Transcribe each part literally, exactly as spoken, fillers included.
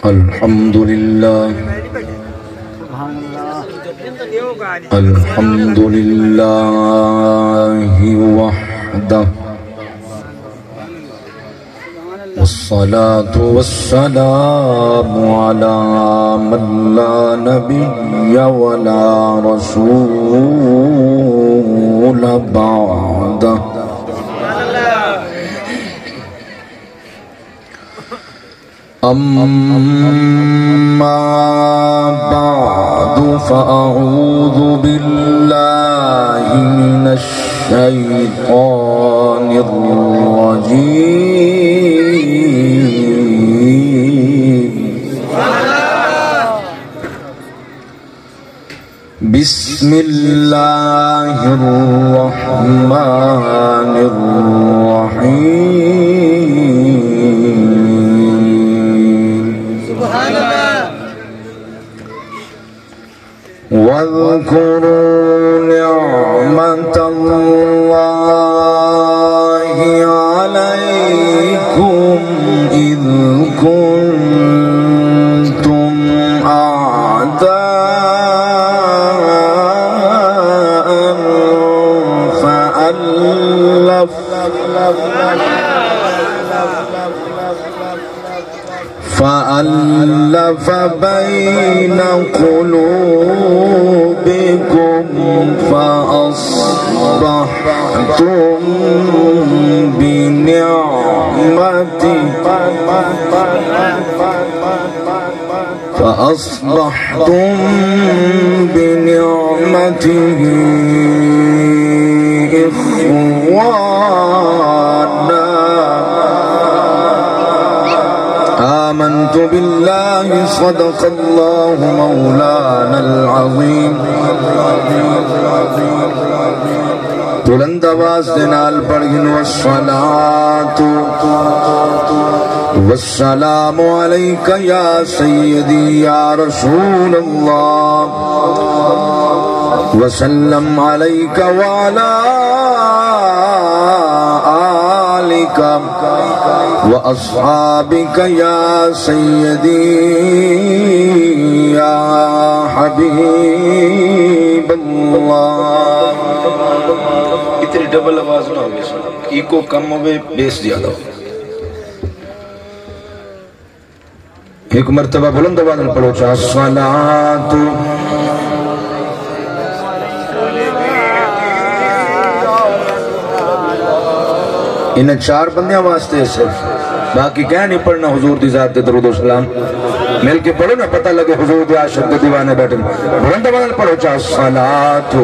الحمد لله. الحمد لله وحده، والصلاة والسلام على من لا نبي ولا رسول بعده. أما بعد، فأعوذ بالله من الشيطان الرجيم. بسم الله الرحمن الرحيم. واذكروا نعمة الله عليكم إذ كنتم أعداء فألف فألف بين قلوبكم فأصبحتم بنعمته، فأصبحتم بنعمته إخوانا. آمنت بالله، صدق الله مولانا العظيم. بلند آواز دے نال پڑھن، والصلاة والسلام عليك يا سيدي يا رسول الله، وسلم عليك وعلى آلك وأصحابك يا سيدي يا حبيب الله. اتنی ڈبل آواز نہ ہوے، ایکو کم ہوے، بیس زیادہ ہوے۔ ایک مرتبہ بلند آواز نال پڑھو چا، الصلاۃ۔ انہاں چار بندیاں واسطے صرف، باقی کہیں نہیں پڑھنا حضور دی ذات تے درود و سلام۔ مل کے پڑھو نا، پتہ لگے حضور دے عاشق تے دیوانے بیٹھے۔ بلند آواز نال پڑھو چا، الصلاۃ۔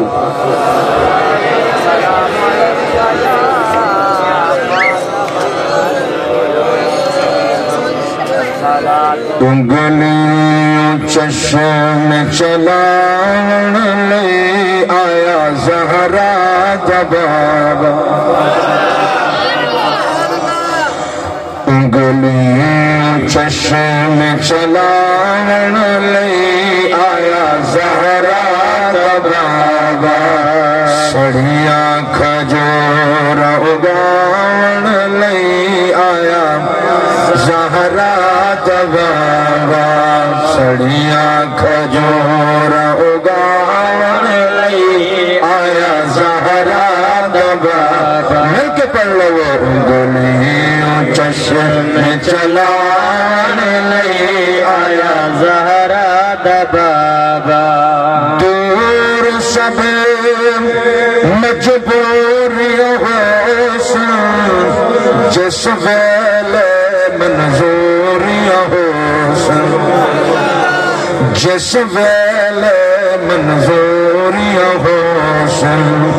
انگلیوں چشم چلاوݨ لئی آیا زہرا دا بابا۔ انگلیوں چشم چلاوݨ لئی آیا زہرا دا بابا۔ سڑیاں کھجور اگاوݨ لئی آیا زہرا دا بابا۔ سڑیاں کھجور اگاوݨ لئی آیا زہرا دا بابا۔ مل کے پڑھ لو۔ انگلیوں چشم چلاوݨ لئی آیا زہرا دا بابا۔ دور سب مجبوریاں ہوسن، جس ویلے منظوریاں ہوسن، جس ویلے منظوریاں ہوسن،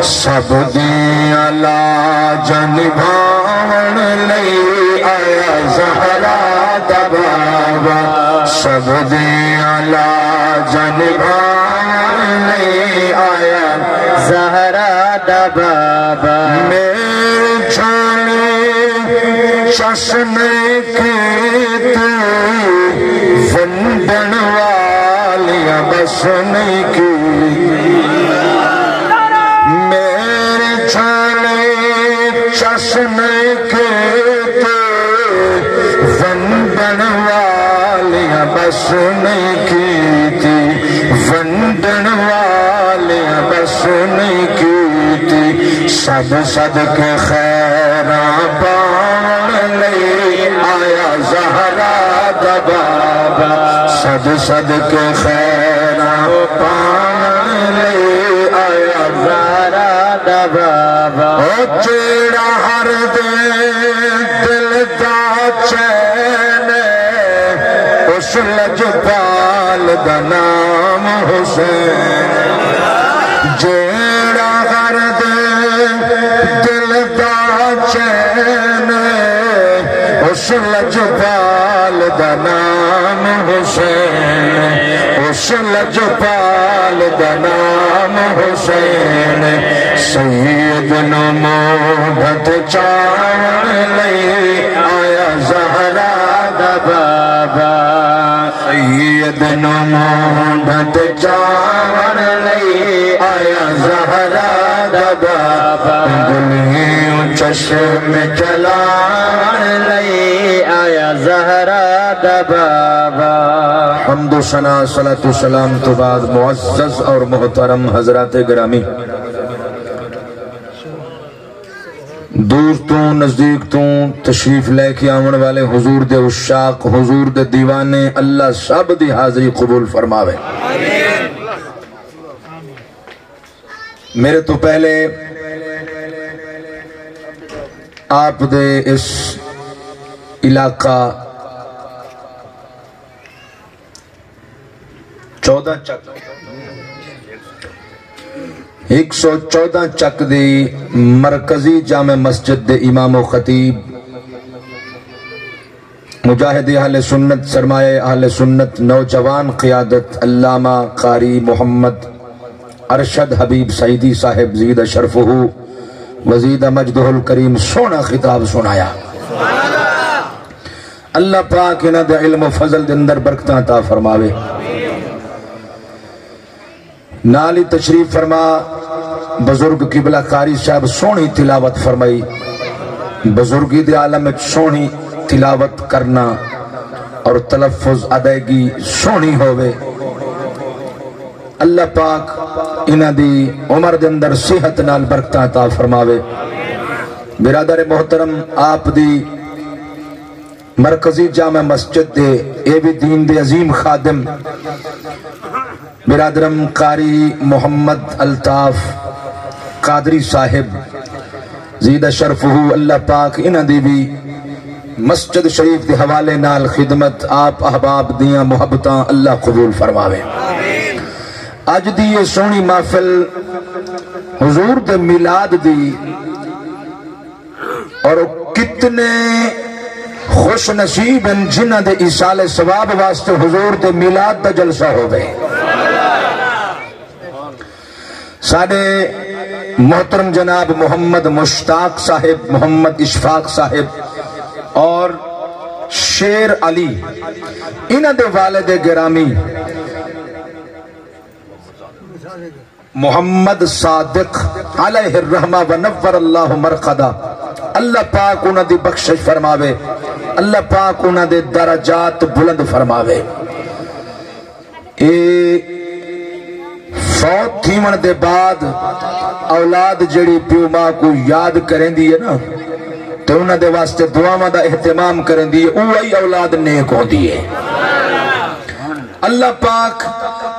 سب دیاں لاجاں نبھاوݨ لئی آیا زہرا دا بابا۔ سب دیاں لاجاں نبھاوݨ لئی آیا زہرا دا بابا۔ میری جھولی چس نہیں کیتی، ونڈݨ والیاں بس نہیں کیتی۔ میری جھولی چس نہیں کیتی، ونڈݨ والیاں بس نہیں کیتی، ونڈن والیاں بس نہیں کیتی۔ سد سد کے خیراں پاون لئی آیا زہرا دا بابا، سد سد کے خیراں پاون لئی آیا زہرا دا بابا۔ او جیڑا ہر دے دل دا چین، اس لجپال دا نام حسین۔ جیڑا ہر دے دل دا چین، اس لجپال دا نام حسین، اس لجپال دا نام حسین۔ سید نو مونڈھ تے چاون لئی آیا زہرا دا بابا، سید نو مونڈھ تے چاون لئی آیا زہرا دا بابا، گلیوں چشم چلاون لئی آیا زہرا دا بابا۔ حمد و ثنا، صلاۃ و سلام تو بعد، معزز اور محترم حضرات گرامی، دور توں نزدیک توں تشریف لے کے آون والے حضور دے عشاق، حضور دے دیوانے، اللہ سب دی حاضری قبول فرماوے۔ میرے تو پہلے آپ دے اس علاقہ چودہ چک، ایک سو چودہ چک دی مرکزی جامع مسجد دے امام و خطیب، مجاہد اہل سنت، سرمایہ اہل سنت، نوجوان قیادت، علامہ قاری محمد ارشد حبیب سعیدی صاحب زید شرفہ وزید مجدہ الکریم سوہݨا خطاب سݨایا۔ اللہ پاک انہاں دے علم و فضل دے اندر برکتاں عطا فرماوے۔ نال ہی تشریف فرما بزرگ قبلہ قاری صاحب سوہݨی تلاوت فرمائی۔ بزرگی دے عالم وچ سوہݨی تلاوت کرنا اور تلفظ، ادائیگی سوہݨی ہووے۔ اللہ پاک انہاں دی عمر دے اندر صحت نال برکتاں عطا فرماوے۔ برادر محترم، آپ دی مرکزی جامع مسجد دے، اے وی دین دے عظیم خادم، برادرم قاری محمد الطاف قادری صاحب زید شرفہ، اللہ پاک انہاں دی وی مسجد شریف دے حوالے نال خدمت، آپ احباب دیاں محبتاں اللہ قبول فرماوے۔ اڄ دی اے سوہݨی محفل حضور دے میلاد دی، اور کتنے خوش نصیب ہن جنہاں دے ایصال ثواب واسطے حضور دے میلاد دا جلسہ ہووے۔ ساݙے محترم جناب محمد مشتاق صاحب، محمد اشفاق صاحب اور شیر علی، انہاں دے والد گرامی محمد صادق علیہ الرحمہ و نور اللہ مرقدہ، اللہ پاک انہاں دی بخشش فرماوے، اللہ پاک انہاں دے درجات بلند فرماوے۔ اے فوت تھیوݨ دے بعد اولاد جیڑھی پیو ماں کوں یاد کریندی ہے نا، تے انہاں دے واسطے دعاواں دا اہتمام کریندی ہے، اوہی اولاد نیک ہوندی ہے۔ اللہ پاک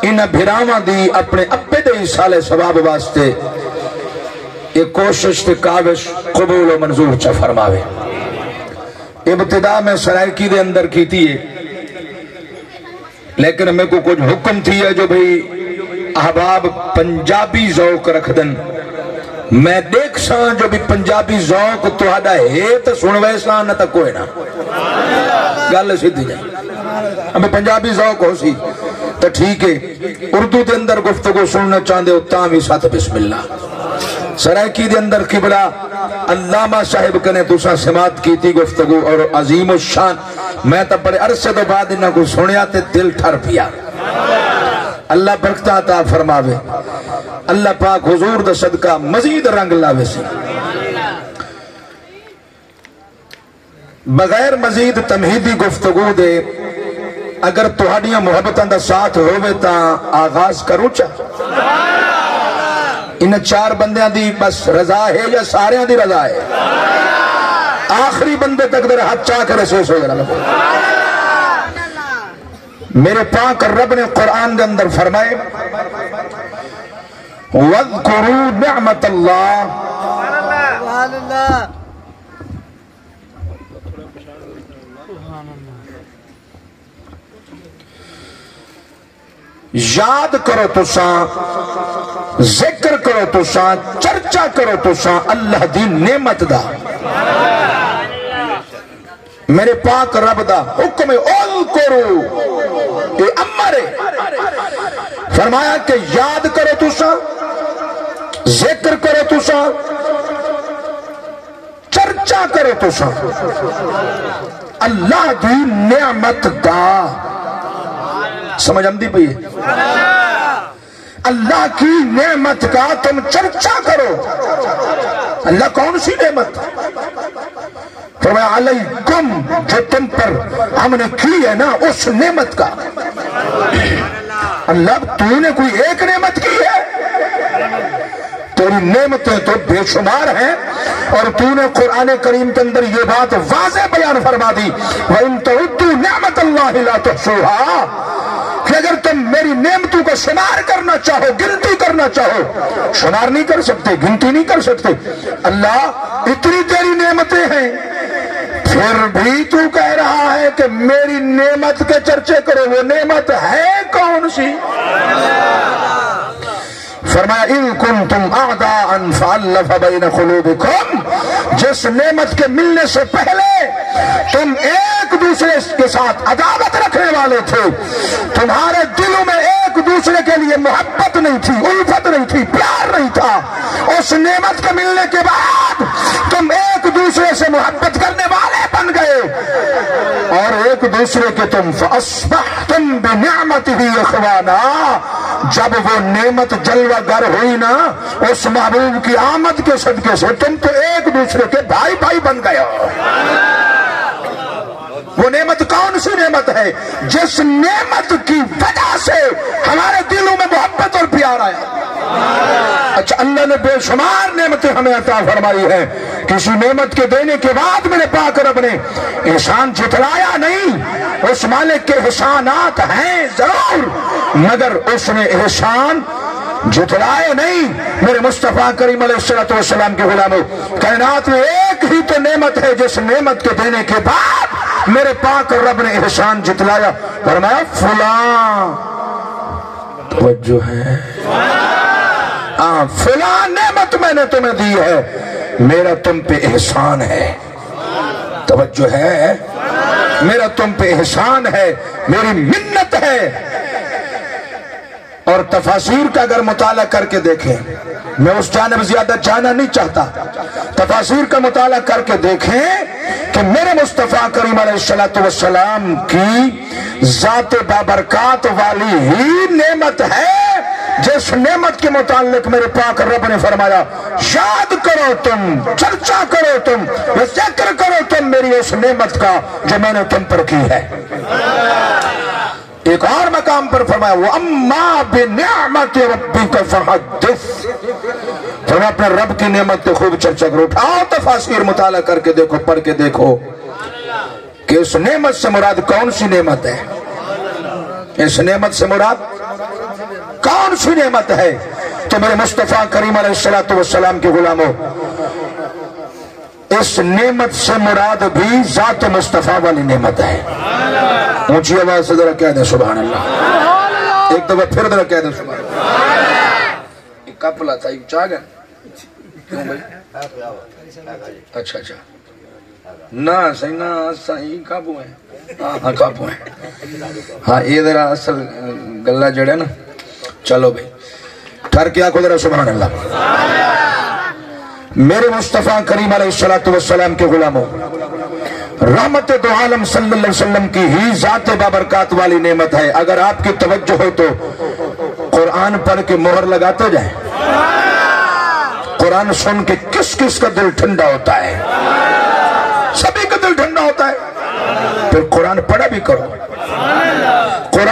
انہاں بھراواں دی اپݨے ابے دے ایصال ثواب واسطے اے کوشش تے کاوش قبول و منظور چا فرماوے۔ ابتدا میں سرائیکی دے اندر کیتی ہے، لیکن میکوں کجھ حکم تھیا جو بھئی احباب پنجابی ذوق رکھدن، میں ݙیکھساں جو بھئی پنجابی ذوق تہاݙا ہے تاں سݨویساں، نہ تاں کوئے نہ۔ ڳالھ سدھی ہے۔ ابے پنجابی ذوق ہوسی تاں ٹھیک ہے، اردو دے اندر گفتگو سݨنا چاہندے ہو تاں وی ساتھ بسم اللہ۔ سرائیکی دے اندر قبلہ علامہ صاحب کنے تساں سماعت کیتی گفتگو اور عظیم الشان، میں تاں بڑے عرصے توں بعد انہاں کوں سݨیا تے دل ٹھر پیا۔ اللہ برکتاں عطا فرماوے، اللہ پاک حضور دا صدقہ مزید رنگ لاویسی۔ بغیر مزید تمہیدی گفتگو دے اگر تہاڈیاں محبتاں دا ساتھ ہووے تاں آغاز کروں چا؟ انہاں چار بندیاں دی بس رضا ہے یا ساریاں دی رضا ہے؟ آخری بندے تک ذرا ہتھ چا کے رسے سو ذرا لگو۔ میرے پاک رب نے قرآن دے اندر فرمائے، "واذکروا نعمت اللہ۔" یاد کرو تساں، ذکر کرو تساں، چرچا کرو تساں اللہ دی نعمت دا۔ میرے پاک رب دا حکم ہے، "اذکرو"، اے امر ہے۔ فرمایا کہ یاد کرو تساں، ذکر کرو تساں، چرچا کرو تساں اللہ دی نعمت دا۔ سمجھ آندی پئی ہے؟ اللہ کی نعمت کا تم چرچا کرو۔ اللہ کون سی نعمت؟ فرمایا، "علیکم"، جو تم پر ہم نے کی ہے نا، اس نعمت کا۔ اللہ، تو نے کوئی ایک نعمت کی ہے؟ تیری نعمتیں تو بے شمار ہیں، اور تو نے قرآن کریم کے اندر یہ بات واضح بیان فرما دی، "وَإِن تَعُدُّوا نِعْمَتَ اللَّهِ لَا تُحْصُوهَا"، کہ اگر تم میری نعمتوں کا شمار کرنا چاہو، گنتی کرنا چاہو، شمار نہیں کر سکتے، گنتی نہیں کر سکتے۔ اللہ، اتنی تیری نعمتیں ہیں، پھر بھی تو کہہ رہا ہے کہ میری نعمت کے چرچے کرو۔ وہ نعمت ہے کون سی؟ فرمایا، "إِذْ كُنْتُمْ أَعْدَاءً فَأَلَّفَ بَيْنَ قُلُوبِكُمْ"، جس نعمت کے ملنے سے پہلے تم ایک دوسرے کے ساتھ عداوت رکھنے والے تھے، تمہارے دلوں میں ایک دوسرے کے لیے محبت نہیں تھی، الفت نہیں تھی، پیار نہیں تھا، اس نعمت کے ملنے کے بعد تم ایک دوسرے سے محبت کرنے والے بن گئے اور ایک دوسرے کے تم، فَأَصْبَحْتُمْ بِنِعْمَتِهِ إِخْوَانًا۔ جب وہ نعمت جلوہ گر ہوئی نا، اس محبوب کی آمد کے صدقے سے تم تو ایک دوسرے کے بھائی بھائی بن گئے ہو۔ وہ نعمت کون سی نعمت ہے جس نعمت کی وجہ سے ہمارے دلوں میں محبت اور پیار آیا؟ اچھا، اللہ نے بے شمار نعمتیں ہمیں عطا فرمائی ہیں، کسی نعمت کے دینے کے بعد میرے پاک رب نے احسان جھٹلایا نہیں۔ اس مالک کے احسانات ہیں ضرور، مگر اس نے احسان جھٹلائے نہیں۔ میرے مصطفیٰ کریم علیہ الصلوۃ والسلام کے غلاموں، کائنات میں ایک ہی تو نعمت ہے جس نعمت کے دینے کے بعد میرے پاک رب نے احسان جھٹلایا۔ فرمایا، فلاں، توجہ ہے؟ ہاں، فلاں نعمت میں نے تمہیں دی ہے، میرا تم پہ احسان ہے۔ توجہ ہے؟ میرا تم پہ احسان ہے، میری منت ہے۔ اور تفاسیر کا اگر مطالعہ کر کے دیکھیں، میں اس جانب زیادہ جانا نہیں چاہتا، تفاسیر کا مطالعہ کر کے دیکھیں کہ میرے مصطفیٰ کریم علیہ الصلوۃ والسلام کی ذات بابرکات والی ہی نعمت ہے جس نعمت کے متعلق میرے پاک رب نے فرمایا، یاد کرو تم، چرچا کرو تم، یا ذکر کرو تم میری اس نعمت کا جو میں نے تم پر کی ہے۔ ایک اور مقام پر فرمایا، وَأَمَّا بِنِعْمَةِ رَبِّكَ فَحَدِّثْ۔ فرمایا، اپنے رب کی نعمت پہ خوب چرچا کرو۔ اٹھاؤ تفاسیر، مطالعہ کر کے دیکھو، پڑھ کے دیکھو کہ اس نعمت سے مراد کون سی نعمت ہے۔ اس نعمت سے مراد کون سی نعمت ہے؟ تو میرے مصطفیٰ کریم علیہ الصلوۃ والسلام کے غلاموں، اس نعمت سے مراد بھی ذات مصطفیٰ والی نعمت ہے۔ اونچی آواز سے ذرا کہہ دیں سبحان اللہ۔ ایک دفعہ پھر ذرا کہہ دیں سبحان اللہ۔ ایک کپ لاتا ہی چاہ گیا۔ کیوں بھائی؟ اچھا، اچھا۔ نہ سائیں، نہ سائیں، قابو ہیں۔ ہاں، ہاں، قابو ہیں۔ ہاں، یہ ذرا اصل گلا جڑا نا۔ چلو بھائی، کر کے آکھو ذرا سبحان اللہ۔ میرے مصطفیٰ کریم علیہ الصلوۃ والسلام کے غلاموں، رحمت دو عالم صلی اللہ علیہ وسلم کی ہی ذات بابرکات والی نعمت ہے۔ اگر آپ کی توجہ ہو تو قرآن پڑھ کے مہر لگاتے جائیں۔ قرآن سن کے کس کس کا دل ٹھنڈا ہوتا ہے؟ سبھی کا دل ٹھنڈا ہوتا ہے۔ پھر قرآن پڑھا بھی کرو۔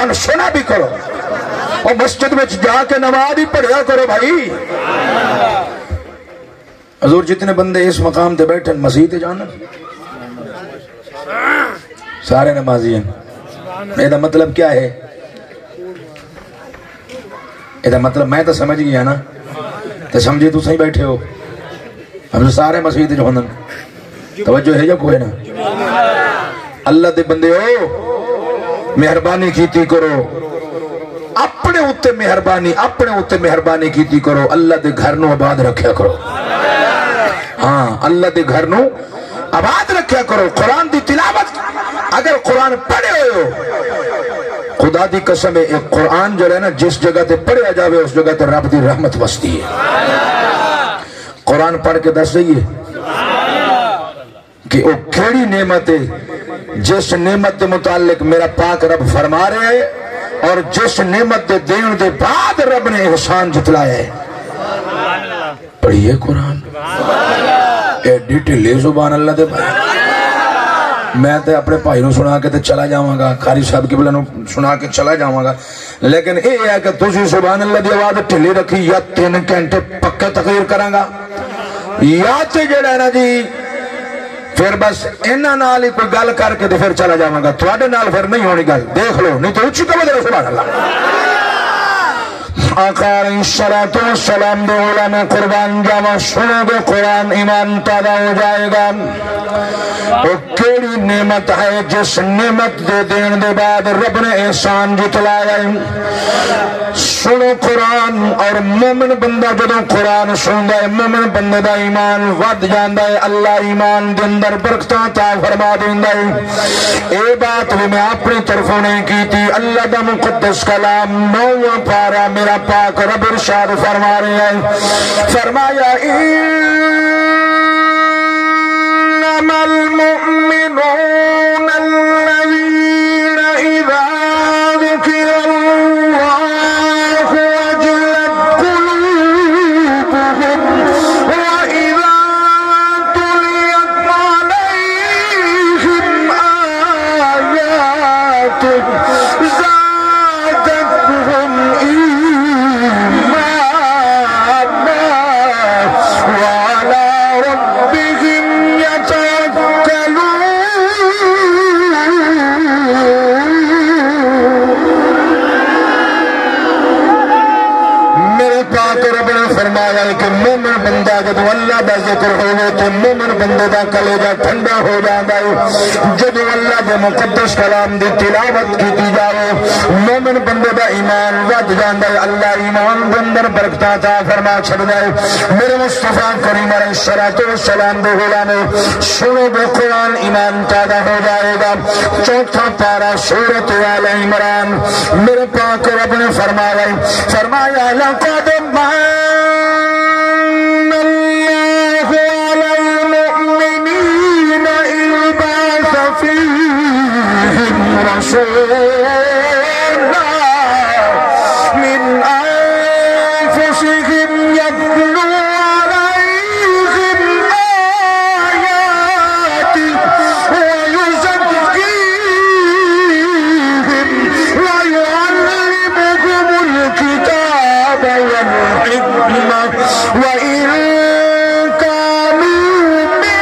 قرآن سنا بھی کرو، اور مسجد وچ جا کے نماز ہی پڑھیا کرو بھائی۔ حضور، جتنے بندے اس مقام تے بیٹھے ہیں، مسیت جانا، سارے نمازی ہیں۔ یہ مطلب کیا ہے؟ یہ مطلب میں تو سمجھ گیا نا، تو سمجھے تو صحیح بیٹھے ہو۔ ہم سارے مسیت جو ہوندن، توجہ ہے یا کوئی نہ؟ اللہ دے بندے ہو، مہربانی کیتی کرو، اپنے اُتے مہربانی، اپنے اُتے مہربانی کیتی کرو، اللہ دے گھر نو آباد رکھیا کرو۔ ہاں، اللہ دے گھر نو آباد رکھیا کرو۔ قرآن دی تلاوت، اگر قرآن پڑھے ہوئے ہو، خدا دی قسم ہے، ایک قرآن جو ہے نا، جس جگہ تے پڑھیا جاوے، اس جگہ تے رب دی رحمت وسدی ہے۔ قرآن پڑھ کے دس دئیے کہ او کیڑی نعمت ہے، جس نعمت دے متعلق میرا پاک رب فرما رہا ہے، اور جس نعمت دے دین دے بعد رب نے احسان جتلایا ہے۔ پڑھیے قرآن۔ ایڈی ڈھلی زبان اللہ دے بھائی۔ میں تے اپنے بھائی نو سنا کے تے چلا جاواں گا، قاری صاحب قبلہ نو سنا کے چلا جاواں گا، لیکن اے ہے کہ تسی سبحان اللہ دی آواز ڈھلی رکھی یا تین گھنٹے پکے تقریر کراں گا، یا تے جڑا ہے نا جی، پھر بس انہاں نال ہی کوئی گل کر کے تے پھر چلا جاواں گا۔ تہاڈے نال پھر نہیں ہونی گل، دیکھ لو، نہیں تے اچھی کہو ذرا سبحان اللہ۔ آقا علیہ الصلوۃ والسلام دے غلام قربان جاواں، سنو گے قرآن، ایمان تازہ ہو جائے گا۔ او کیڑی نعمت ہے جس نعمت دے دین دے بعد رب نے احسان جتلایا ہے؟ سنو قرآن، اور مومن بندہ جدوں قرآن سندا ہے، مومن بندے دا ایمان ودھ جاندا ہے، اللہ ایمان دے اندر برکتاں عطا فرما دیندا ہے۔ اے بات وی میں اپنی طرفوں نہیں کیتی، اللہ دا مقدس کلام، نوواں پارہ، میرا پاک رب ارشاد فرما رہے ہیں، فرمایا، إنما المؤمنون الذين إذا ذكر الله وجلت قلوبهم وإذا تليت عليهم آياته زادتهم إيمانا وعلى ربهم يتوكلون۔ میرے پاک رب نے فرمایا ہے کہ مومن بندہ جدوں اللہ دا ذکر ہووے تے مومن بندے دا کلیجہ ٹھنڈا ہو جاندا ہے۔ جدوں اللہ دے مقدس کلام دی تلاوت کیتی جاوے، مومن بندے دا ایمان ودھ جاندا ہے، اللہ ایمان دے اندر برکتاں عطا فرما چھڈدا ہے۔ میرے مصطفیٰ کریم علیہ الصلوۃ والسلام دے غلامو، سنو گے قرآن، ایمان تازہ ہو جائے گا۔ چوتھا پارہ، سورۃ آل عمران، میرے پاک رب نے فرمایا، فرمایا، لقد من الله على المؤمنين إذ بعث فيهم رسولا من أنفسهم يتلو عليهم آياته ويزكيهم ويعلمهم الكتاب والحكمة وإن كانوا من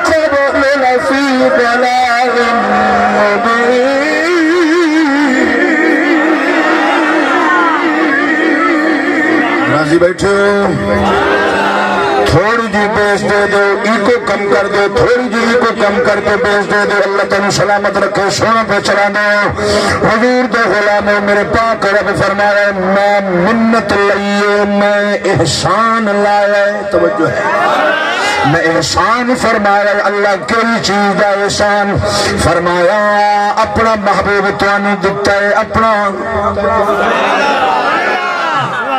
قبل لفي ضلال مبين۔ راضی بیٹھے ہو؟ تھوڑی جی بیس دے دو، ایکو کم کر دو، تھوڑی جی ایکو کم کر کے بیس دے دو۔ اللہ تعالیٰ سلامت رکھے، سونا پہ چلا دو۔ حضور دے غلامو، میرے پاک رب فرمایا، میں منت لئیے، میں احسان لایا ہے۔ توجہ ہے، میں احسان فرمایا ہے۔ اللہ کئی چیز دا احسان فرمایا؟ اپنا محبوب تانوں دتا ہے، اپنا،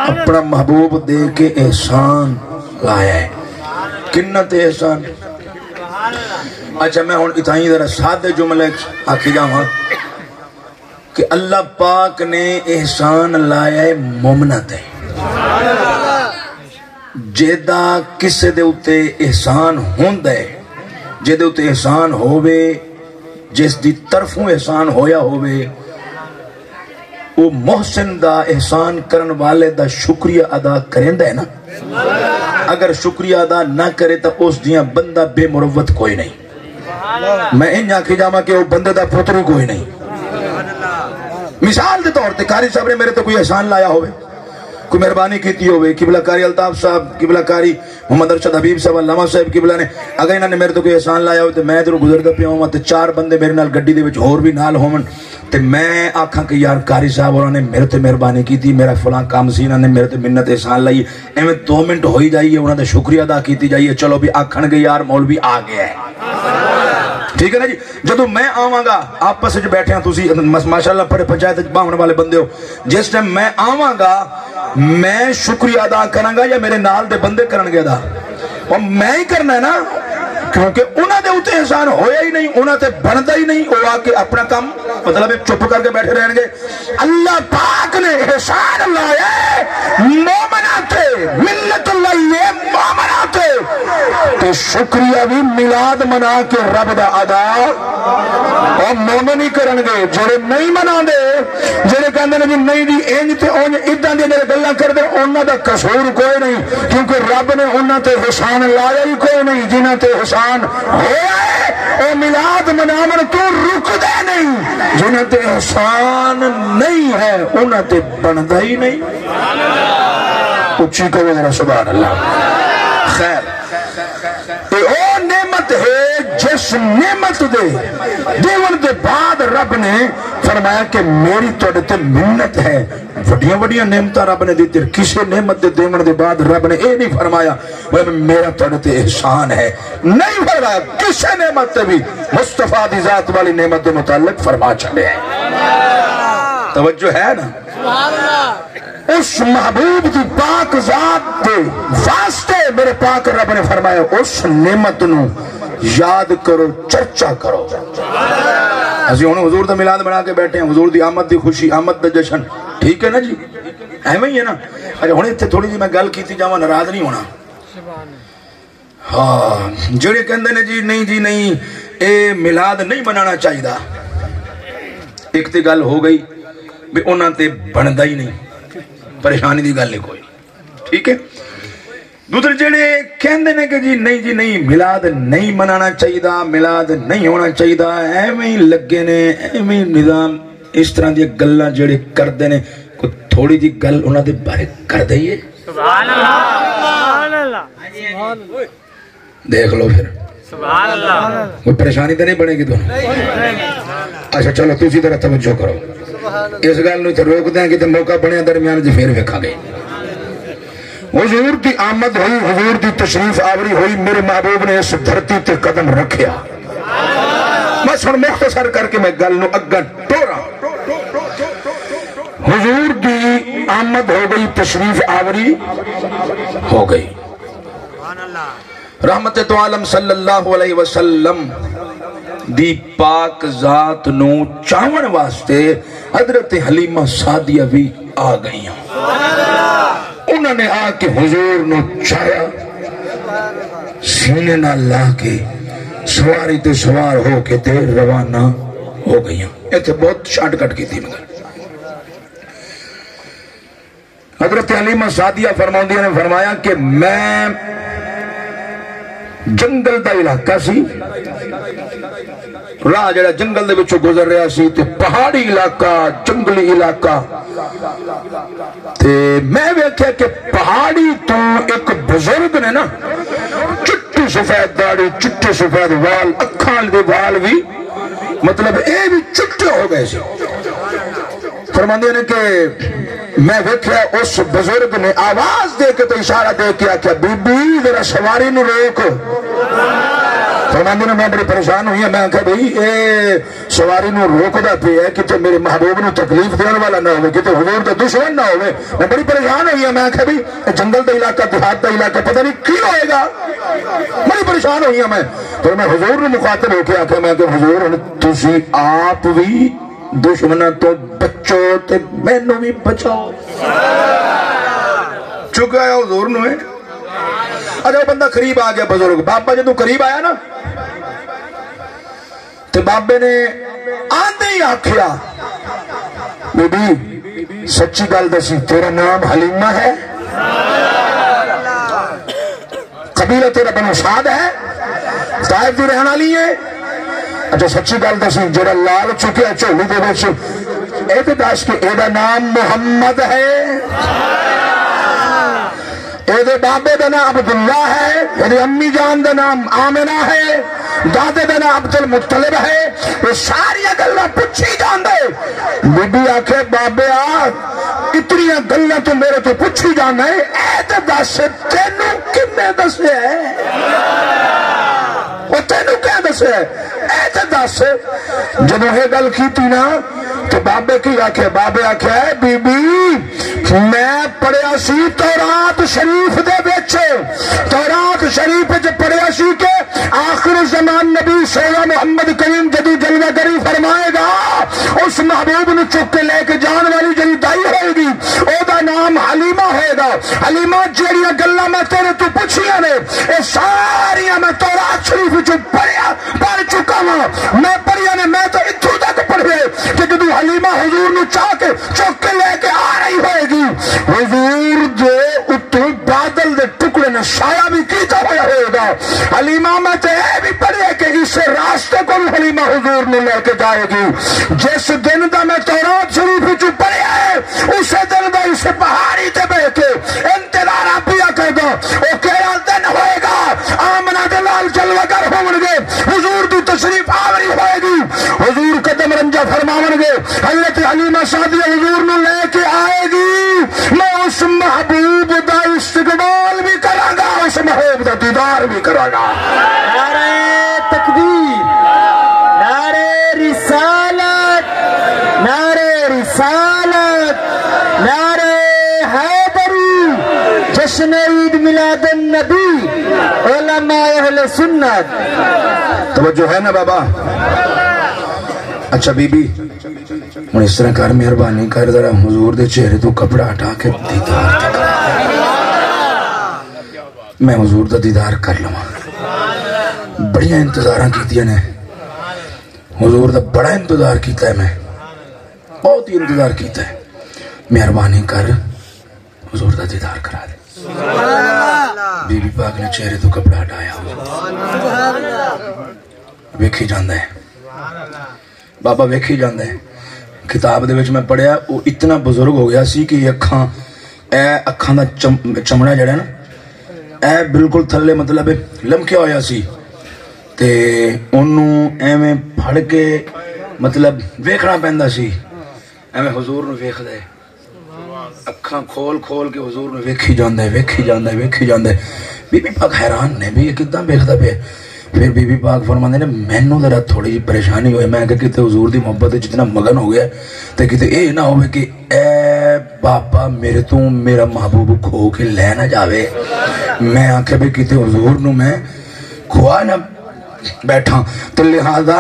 اپنا محبوب دے کے احسان لایا ہے۔ کنت احسان؟ اچھا، میں ہن اتھائیں ذرا سادے جملے آکھی جاواں کہ اللہ پاک نے احسان لایا ہے مومناں تے۔ جیدا کسے دے اتے احسان ہوندا ہے، جیدے اتے احسان ہووے، جس دی طرفوں احسان ہویا ہووے، او محسن دا، احسان کرݨ والے دا شکریہ ادا کریندا ہے نا۔ اگر شکریہ ادا نہ کرے تاں اس جیہاں بندہ بے مروت کوئی نہیں۔ میں انج آکھی جاواں کہ او بندے دا پتر ہی کوئی نہیں۔ مثال دے طور تے قاری صاحب نے میرے تے کوئی احسان لایا ہووے، کوئی مہربانی کیتی ہووے، قبلہ قاری الطاف صاحب، قبلہ قاری محمد ارشد حبیب صاحب، علامہ صاحب قبلہ نے، اگر انہاں نے میرے تے کوئی احسان لایا ہووے تے میں ادھروں گزردا پیا ہواں تے چار بندے میرے نال گڈی دے وچ ہور وی نال ہوون، تے میں آکھاں کہ یار قاری صاحب ہوراں نے میرے تے مہربانی کیتی، میرا فلاں کم سی، انہاں نے میرے تے منت احسان لائی، ایویں دو منٹ ہوئی جائیے، انہاں دا شکریہ ادا کیتی جائیے۔ چلو بھی آکھن گے یار مولوی آ گیا ہے، ٹھیک ہے نا جی؟ جدوں میں آواں گا، آپس وچ بیٹھے ہاں، تسی مس-، ماشاءاللہ بڑے پنچایت وچ باہن والے بندے ہو، جس ٹائم میں آواں گا، میں شکریہ ادا کراں گا یا میرے نال دے بندے کرن گے ادا؟ اور میں ہی کرنا ہے نا، کیونکہ انہاں دے اتے احسان ہویا ہی نہیں، انہاں تے بندا ہی نہیں۔ او آ کے اپنا کم، مطلب، چپ کر کے بیٹھے رہن گے۔ اللہ پاک نے احسان لایا ہے مومناں تے، منت لائی ہے مومناں تے، تے شکریہ بھی میلاد منا کے رب دا ادا۔ او مومن ہی کرن گے، جڑے نہیں مناندے، جڑے کہندے نے جی نہیں جی انج تے انج، اداں دیاں جڑے گلاں کردے، انہاں دا قصور کوئی نہیں، کیونکہ رب نے انہاں تے احسان لایا ہی کوئی نہیں۔ جنہاں تے احسان ہویا ہے، او میلاد مناون توں رکدے نہیں، جنہاں تے احسان نہیں ہے، انہاں تے بندا ہی نہیں۔ اچھی کہو ذرا سبحان اللہ۔ خیر، تے او نعمت ہے جس نعمت دے دیون دے بعد رب نے فرمایا کہ میری تہاڈے تے منت ہے۔ وڈیاں وڈیاں نعمتاں رب نے دتی، کسے نعمت دے دیون دے بعد رب نے اے نہیں فرمایا، "بھئی میرا تہاڈے تے احسان ہے"، نہیں فرمایا۔ کسے نعمت تے بھی مصطفیٰ دی ذات والی نعمت دے متعلق فرما چھڈے۔ توجہ ہے نا؟ اس محبوب دی پاک ذات دے واسطے میرے پاک رب نے فرمایا، اس نعمت نو یاد کرو، چرچا کرو۔ اسی ہن حضور دا میلاد بنا کے بیٹھے ہیں، حضور دی آمد دی خوشی، آمد دا جشن، ٹھیک ہے نا جی؟ ایویں ہی ہے نا؟ اچھا، ہن اتھے تھوڑی جی میں گل کیتی جاواں، ناراض نہیں ہونا۔ ہاں، جڑے کہندے نے جی نہیں جی نہیں، اے میلاد نہیں منانا چاہیدا، ایک تے گل ہو گئی بھی انہاں تے بندا ہی نہیں، پریشانی دی گل ہی کوئی، ٹھیک ہے۔ دوسرے جڑے کہندے نے کہ جی نہیں جی نہیں، میلاد نہیں منانا چاہیدا، میلاد نہیں ہونا چاہیدا، ایویں ہی لگے نے، ایویں ہی نظام، اس طرح دی گلاں جڑے کردے نے، کوئی تھوڑی جی گل انہاں دے بارے کر دئیے۔ سبحان اللہ، سبحان اللہ۔ دیکھ لو پھر۔ سبحان اللہ۔ کوئی پریشانی تو نہیں بنے گی تمہیں؟ اچھا چلو، تسی ذرا توجہ کرو۔ اس گل نوں تے روک دیں کہ تے موقع بنیا درمیان چ پھر ویکھاں گے۔ حضور دی آمد ہوئی، حضور دی تشریف آوری ہوئی، میرے محبوب نے اس دھرتی تے قدم رکھیا۔ بس ہن مختصر کر کے میں گل نوں اگاں ٹوراں۔ حضور دی آمد ہو گئی، تشریف آوری ہو گئی۔ رحمت دو عالم صلی اللہ علیہ وسلم دی پاک ذات نوں چاہون واسطے حضرت حلیمہ سعدیہ بھی آ گئیاں۔ انہاں نے آ کے حضور نوں چاہیا، سینے نال لا کے سواری تے سوار ہو کے تے روانہ ہو گئیاں۔ ایتھے بہت شارٹ کٹ کیتی مگر۔ حضرت حلیمہ سعدیہ فرماؤندیاں نے فرمایا کہ میں جنگل دا علاقہ سی، راہ جڑا جنگل دے وچوں گزر رہا سی تے پہاڑی علاقہ، جنگلی علاقہ، تے میں ویکھیا کہ پہاڑی توں ایک بزرگ نے نا، چٹی سفید داڑھی، چٹے سفید وال، اکھاں دے وال وی، مطلب اے وی چٹے ہو گئے سی۔ فرماندے نے کہ میں ویکھیا اس بزرگ نے آواز دے کے تے اشارہ دے کے آکھیا، "بی بی، ذرا سواری نوں روک۔" فرماندے نے میں بڑی پریشان ہوئی ہاں، میں آکھیا، "بھئی، اے سواری نوں روکدا پیا ہے، کتے میرے محبوب نوں تکلیف دین والا نہ ہوے، کتے حضور دا دشمن نہ ہوے۔" میں بڑی پریشان ہوئی ہاں، میں آکھیا، "بھئی، اے جنگل دا علاقہ، دیہات دا علاقہ، پتہ نہیں کی ہوئے گا۔" بڑی پریشان ہوئی ہاں میں۔ پھر میں حضور نوں مخاطب ہو کے آکھیا، میں کہ حضور، ہن تسی آپ وی دشمناں توں بچو تے مینوں وی بچاؤ۔ چکیا آیا حضور نوں ہے۔ اچھا، وہ بندہ قریب آ گیا، بزرگ بابا جدوں قریب آیا نا، تے بابے نے آندے ہی آکھیا، "بی بی، سچی ڳالھ دسی، تیرا نام حلیمہ ہے؟ قبیلہ تیرا بنو سعد ہے؟ طائف دی رہݨ والی ہے؟ اچھا، سچی ڳالھ دسی، جیڑھا لال چکیا جھولی دے وچ، اے تے دس کہ ایدا نام محمد ہے؟ ایدے بابے دا نام عبداللہ ہے، ایدی امی جان دا نام آمنہ ہے، دادے دا نام عبدالمطلب ہے۔ اے ساریاں ڳالھاں پچھی جاندے۔ بی بی آکھے، بابے آ، اتنیاں ڳالھاں توں میرے توں پچھی جانا ہے، اے تے دس، تینوں کنے دسیا ہے؟ او تینوں کیا دسیا ہے؟ اے تے دس۔ جدوں اے ڳالھ کیتی نا، تے بابے کی آکھیا؟ بابے آکھیا، اے بی بی، میں پڑھیا سی تورات شریف دے وچ، تورات شریف وچ پڑھیا سی کہ آخر زمان نبی سونا محمد کریم جدوں جلوہ گری فرمائے گا، اس محبوب نو چک کے لے کے جان والی جڑی دائی ہوئے گی، او دا نام حلیمہ ہوئے گا۔ حلیمہ، جیڑیاں گلاں میں تیرے تو پوچھیاں نے، اے ساریاں میں تورات شریف وچوں پڑھیا، پڑھ چکا ہاں۔ میں پڑھیا نے، میں تو اتھوں تک پڑھے کہ جدوں حلیمہ حضور نو چا کے چک کے لے کے آ رہی ہوئے گی، حضور دے اتوں بادل دے ٹکڑے نے سایہ بھی کیتا ہویا ہوئے گا۔ حلیمہ، میں تے اے بھی پڑھے کہ اس راستے کو بھی حلیمہ حضور نو لے کے جائے گی۔ جس دن دا میں تورات شریف وچوں پڑھیا ہے، اسے دن دا اسے پہاڑی تے بہ کے انتظار پیا کردا۔ او کیڑا دن ہوئے گا؟ آمنہ دے لال جلوہ گر ہون گے، حضور دی تشریف آوری ہوئے گی، حضور قدم رنجہ فرماون گے، حضرت حلیمہ سعدیہ حضور نو لے کے آئے گی۔ میں اس محبوب دا استقبال بھی کراں گا، اس محبوب دا دیدار بھی کراں گا۔ نعرہ تکبیر، نعرہ رسالت، نعرہ رسالت، نعرہ حیدری، جشن عید میلاد النبی، علماء اہل سنت۔ توجہ ہے نا بابا؟ اچھا بی بی، ہن اس طرح کر، مہربانی کر، ذرا حضور دے چہرے تو کپڑا ہٹا کے دیدار تے کر۔ میں حضور دا دیدار کر لواں۔ بڑیاں انتظاراں کیتیاں نے، حضور دا بڑا انتظار کیتا ہے میں، بہت ہی انتظار کیتا ہے۔ مہربانی کر، حضور دا دیدار کرا دے۔ بی بی پاک نے چہرے تو کپڑا ہٹایا، حضور ویکھی جاندا ہے۔ بابا ویکھی جاندا ہے۔ کتاب دے وچ میں پڑھیا، او اتنا بزرگ ہو گیا سی کہ اکھاں، اے اکھاں دا چم-، چمڑا جڑا نا، اے بالکل تھلے، مطلب، لمکیا ہویا سی، تے اونوں ایویں پھڑ کے، مطلب، ویکھنا پیندا سی، ایویں حضور نوں ویکھدا ہے۔ اکھاں کھول کھول کے حضور نوں ویکھی جاندا ہے، ویکھی جاندا ہے، ویکھی جاندا ہے۔ بی بی پاک حیران نے بھی، یہ کداں ویکھدا پیا؟ پھر بی بی پاک فرماندے نے، مینوں ذرا تھوڑی جی پریشانی ہوئی، میں کہ کتے حضور دی محبت وچ اتنا مگن ہو گیا تے کتے اے نہ ہوے کہ اے بابا میرے تو میرا محبوب کھو کے لے نہ جاوے۔ میں آکھیا بھی کتے حضور نوں میں کھوا نہ بیٹھاں۔ تے لہذا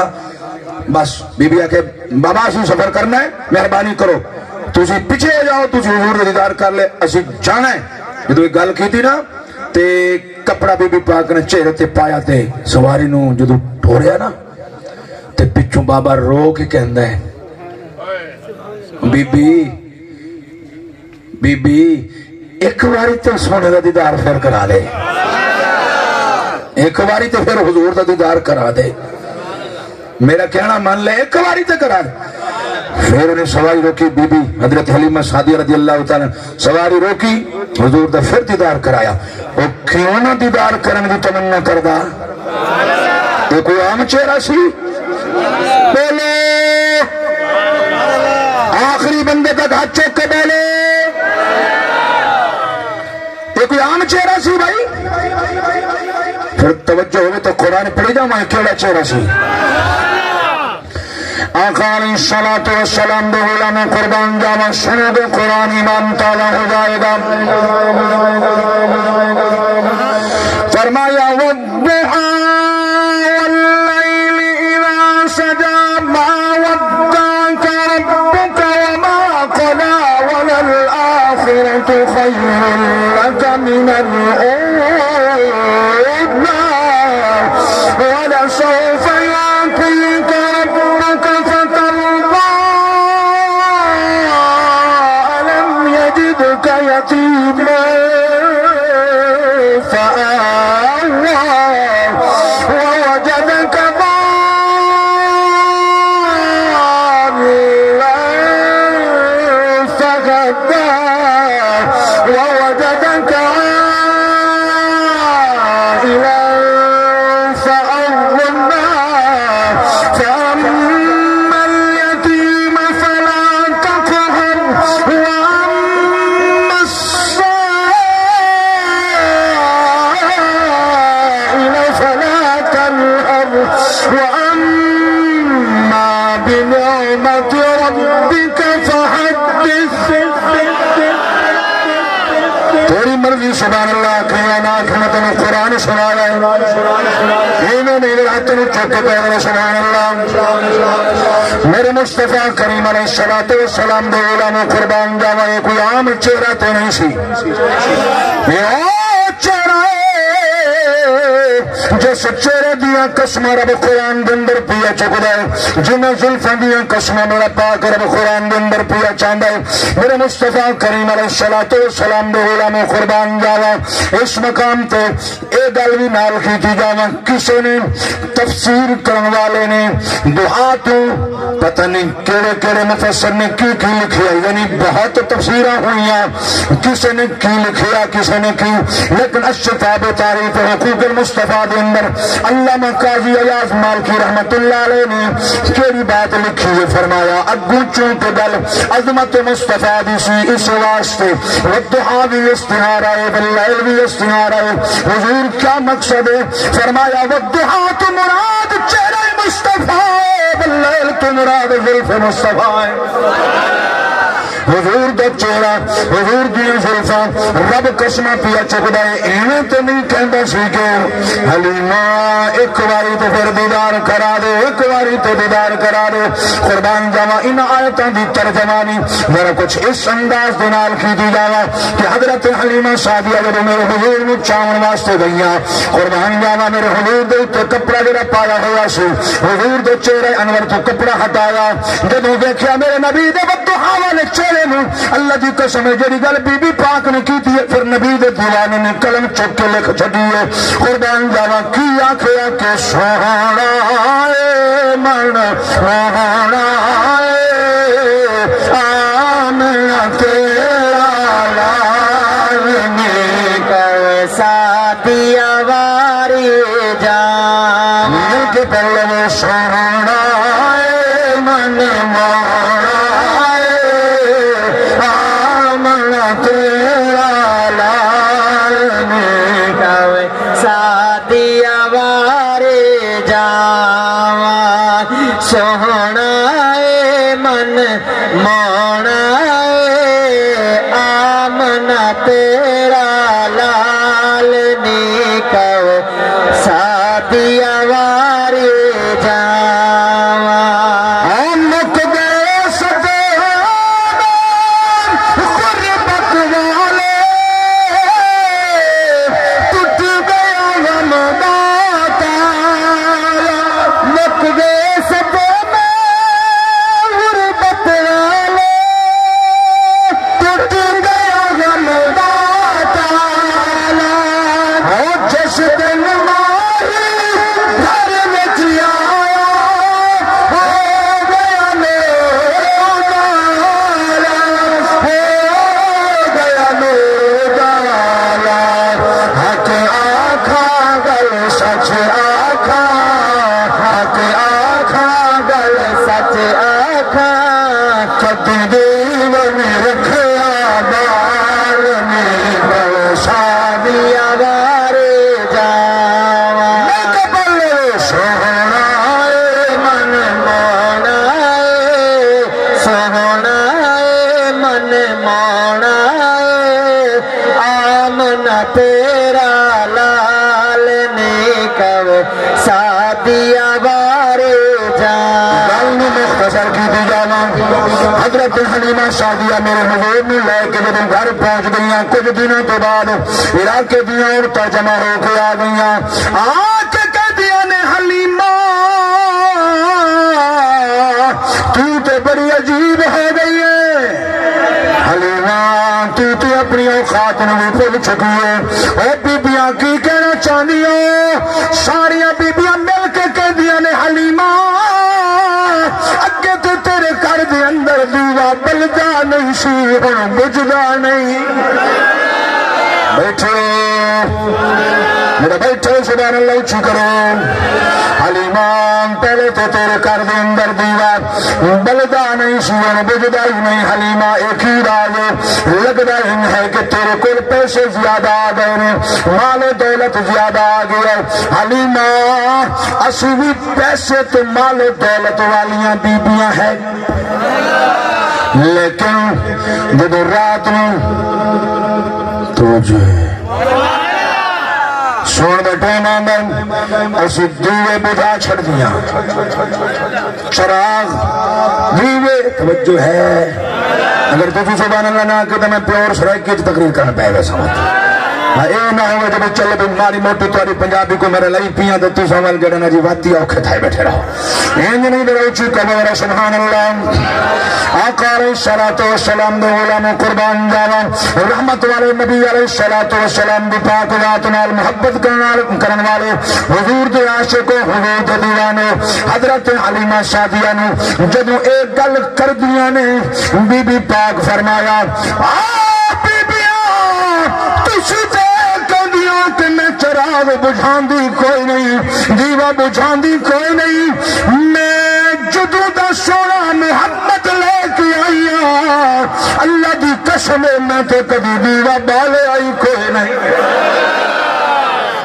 بس بی بی آکھے، بابا، اسی سفر کرنا ہے، مہربانی کرو، تسی پیچھے ہو جاؤ، تسی حضور دا دیدار کر لے، اسی جانا ہے۔ جدوں یہ گل کیتی نا، تے کپڑا بی بی پاک نے چہرے تے پایا، تے سواری نو جدوں ٹوریا نا، تے پچھوں بابا رو کے کہندا ہے، بی بی، بی بی، ایک واری تے سونے دا دیدار پھر کرا دے۔ ایک واری تے پھر حضور دا دیدار کرا دے۔ میرا کہنا من لے، ایک واری تے کرا دے۔ پھر انہیں سواری روکی، بی بی حضرت حلیمہ سعدیہ رضی اللہ تعالیٰ عنہا سواری روکی، حضور دا پھر دیدار کرایا۔ او کیوں نہ دیدار کرن دی تمنا کردا؟ اے کوئی عام چہرہ سی؟ بولو، آخری بندے تک ہاتھ چک کے بولو۔ اے کوئی عام چہرہ سی بھائی؟ پھر توجہ ہوئے تو قرآن پڑھی جاواں، کیڑا چہرہ سی؟ آقا علیہ الصلوۃ والسلام دے غلاماں، قربان جاواں، سنو گے، قرآن ایمان تازہ ہو جائے گا۔ فرمایا، والضحیٰ واللیل اذا سجیٰ، ما ودعک ربک وما قلیٰ، وللآخرۃ خیر لک من الأولى، ولسوف يعطيك ربك فترضى۔ يتيما فآوى ووجدك ضالا فهدى ووجدك عائلا فأغنى فأما اليتيم فلا تقهر وأما السائل فلا تنهر وأما بنعمة ربك فحدث۔ تیری مرضی، سبحان اللہ آکھیں یا نہ آکھیں، میں تینوں قرآن سنایا ہے۔ ایویں نہیں، میرے ہاتھ نوں چک کے پہلے سبحان اللہ۔ میرے مصطفیٰ کریم علیہ الصلوۃ والسلام دے غلاموں، قربان جاواں، یہ کوئی عام چہرہ تے نہیں سی۔ یہ او چہرہ ہے جس چہرے دیاں قسماں رب قرآن دے اندر پیا چکدا ہے، جنہاں زلفاں دیاں قسماں میرا پاک رب قرآن دے اندر پیا چاہندا ہے۔ میرے مصطفیٰ کریم علیہ الصلوۃ والسلام دے غلاموں، قربان جاواں، اس مقام تے اے گل وی نال کیتی جاواں، کسے نے تفسیر کرن والے نے دعا توں پتہ نہیں کیڑے کیڑے مفسر نے کی کی لکھیا، یعنی بہت تفسیراں ہوئیاں، کسے نے کی لکھیا، کسے نے کی، لیکن الشفاء بتعریف حقوق المصطفیٰ دے اندر علامہ قاضی ایاز مالکی رحمت اللہ علیہ نے کیڑی بات لکھی ہے، فرمایا، اگوں چونکہ گل عظمت مصطفیٰ دی سی، اس واسطے والضحیٰ وی استعارہ ہے، واللیل وی استعارہ ہے۔ حضور کیا مقصد ہے؟ فرمایا، والضحیٰ تو مراد چہرہ مصطفیٰ ہے، واللیل تو مراد زلف مصطفیٰ ہے۔ حضور دا چہرہ، حضور دیاں زلفاں، رب قسماں پیا چکدا ہے، ایویں تے نہیں کہندا سی کہ حلیمہ، ایک واری تے پھر دیدار کرا دے، ایک واری تے دیدار کرا دے۔ قربان جاواں، انہاں آیتاں دی ترجمانی ذرا کچھ اس انداز دے نال کیتی جاواں کہ حضرت حلیمہ سعدیہ جدوں میرے حضور نوں چاون واسطے گئیاں، قربان جاواں، میرے حضور دے اُتے کپڑا جڑا پایا ہویا سی، حضور دے چہرے انور توں کپڑا ہٹایا، جدوں ویکھیا میرے نبی دے والضحیٰ والے چہرے نوں، اللہ دی قسم ہے، جڑی گل بی بی پاک نے کیتی ہے، پھر نبی دے دیوانے نے قلم چک کے لکھ چھڈی ہے۔ قربان جاواں، کی آکھیا کہ سوہݨا اے من، سوہݨا اے آمنہ تیرا لال نی کوئی سعدیہ واری جاواں۔ مل کے پڑھ لو، سوہݨا اے من، موہݨا اے آمنہ تیرا لال نی کوئی سعدیہ واری جاواں۔ سوہݨا اے من، موہݨا اے آمنہ تیرا لال نی کوئی سعدیہ واری جاواں۔ او مک ڳئے سدے غربت والے، ٹٹ ڳیا غم دا تالا۔ مک ڳئے سدے غربت والے، ٹٹ ڳیا غم دا تالا۔ ہو جس دن ماہی گھر وچ آیا، ہو ڳیا نور دا عالم، ہو ڳیا نور دا عالم۔ حق آکھاں گل سچ آکھاں، حق آکھاں گل سچ آکھاں۔ کدی دے ونڄ رکھیا ٻال نی، بلے سعدیہ واری جاواں۔ نک بلے سوہݨا اے من، موہݨا اے، سوہݨا اے من، موہݨا اے آمنہ تیرا لال نی کوئی سعدیہ واری جاواں۔ گل نوں مختصر کیتی جاواں۔ حضرت حلیمہ سعدیہ میرے حضور نوں لے کے جدوں گھر پہنچ ڳئیاں، کچھ دنوں تو بعد علاقے دیاں عورتاں جمع ہو کے آ ڳئیاں۔ آ کے کہدیاں نے، حلیمہ، توں تے بڑی عجیب ہو ڳئی ہے۔ حلیمہ، توں تے اپݨی اوقات نوں وی بھل چکی ہے۔ او بیبیاں کی کہنا چاہندی ہو؟ ساریاں بیبیاں مل کے کہندیاں نے، حلیمہ، اگے تے تیرے گھر دے اندر دیوا بلدا نہیں سی، ہن بجھدا نہیں۔ بیٹھو، میرا بیٹھو، سبحان اللہ، اچھی کرو۔ حلیمہ، پہلے تے تیرے گھر دے اندر دیوا بلدا نہیں سی، ہن بجھدا ہی نہیں۔ حلیمہ، ایک ہی راز ہے، لڳدا ہن ہے کہ تیرے کول پیسے زیادہ آ گئے نے، مال و دولت زیادہ آ گیا ہے۔ حلیمہ، اسی بھی پیسے تے مال و دولت والیاں بیبیاں ہیں، لیکن جدوں رات نوں توجہ ہے، سوݨ دا ٹائم آندا ہے، اسی دیوے بجھا چھڑدیاں۔ چراغ، دیوے، توجہ ہے۔ اگر تسی سبحان اللہ نہ آکھے تو میں پیور سرائیکی اچ تقریر کرݨ پئے ویساں۔ ہاں، اے نہ ہووے جو چلو بھی ماڑی موٹی تہاݙی پنجابی کو میرے لئی پیاں تے تساں ول جڑے نا جی واتی اوکھے تھائے بیٹھے رہو۔ انج نہیں، ذرا اچھی کرو، ذرا سبحان اللہ۔ آقا علیہ الصلوۃ والسلام دے غلاموں، قربان جاواں۔ رحمت والے نبی علیہ الصلوۃ والسلام دی پاک ذات نال محبت کرن وال-، کرن والے حضور دے عاشق و حضور دے دیوانے، حضرت حلیمہ سعدیہ نوں جدوں اے گل کردیاں نے، بی بی پاک فرمایا، آ بی بیاں، تسی تے کہندیاں کہ میں چراغ بجھاندی کوئی نہیں، دیوا بجھاندی کوئی نہیں۔ میں جدوں دا سوہݨا محمد لے کے آئی ہاں، اللہ دی قسم ہے، میں تے کدی دیوا بالے آئی کوئی نہیں۔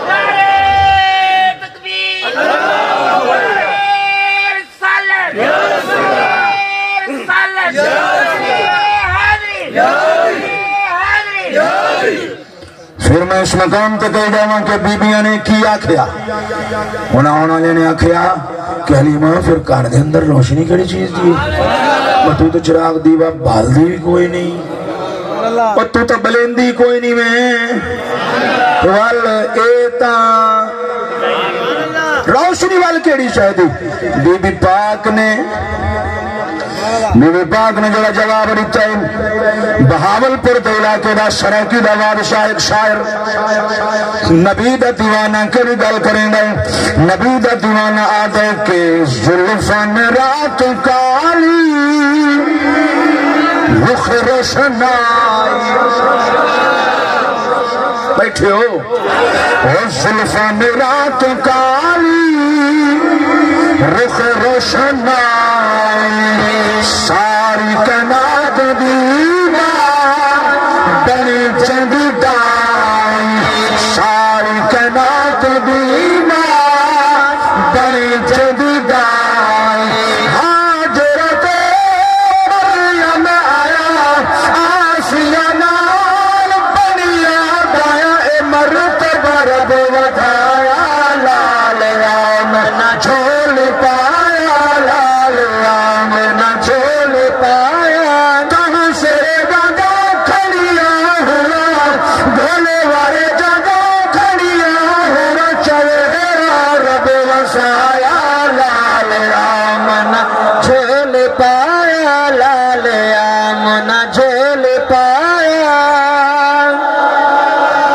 نعرہ تکبیر۔ نعرہ رسالت۔ نعرہ رسالت۔ نعرہ حیدری۔ نعرہ حیدری۔ پھر میں اس مقام تے کہہ جاواں کہ بیبیاں نے کی آکھیا؟ انہاں، انہاں نے آکھیا کہ حلیمہ، پھر گھر دے اندر روشنی کیڑی چیز دی ہے؟ او توں تے چراغ دیوا بالدی وی کوئی نہیں، او توں تے بلیندی کوئی نہیں میں۔ ول اے تاں روشنی ول کیڑی شے دی؟ بی بی پاک نے، بی بی پاک نے جڑا جواب ݙتا ہے، بہاول پور دے علاقے دا سرائیکی دا بادشاہ، ایک شاعر، نبی دا دیوانہ کیڑی گل کریندا ہے؟ نبی دا دیوانہ آہدا ہے کہ زلفاں نے رات کالی، رخ روشنائی۔ بیٹھے ہو؟ او زلفاں نے رات کالی، رخ روشنائی، ساری کائنات دیوانہ بݨی جیندی ڈائی، ساری کائنات دیوانہ بݨی جیندی ڈائی۔ حاجرہ تے مریم آیا، آسیہ نال بݨیا ݙایا، اے مرتبہ رب ودھایا، لال آمنہ جھولی پایا، لال آمنہ جھولی پایا۔ تاں سر ݙاندا کھڑیاں ہوراں، بھولے وارے جانداں کھڑیاں ہوراں، چہرہ رب وسایا، لال آمنہ جھولی پایا، لال آمنہ جھولی پایا۔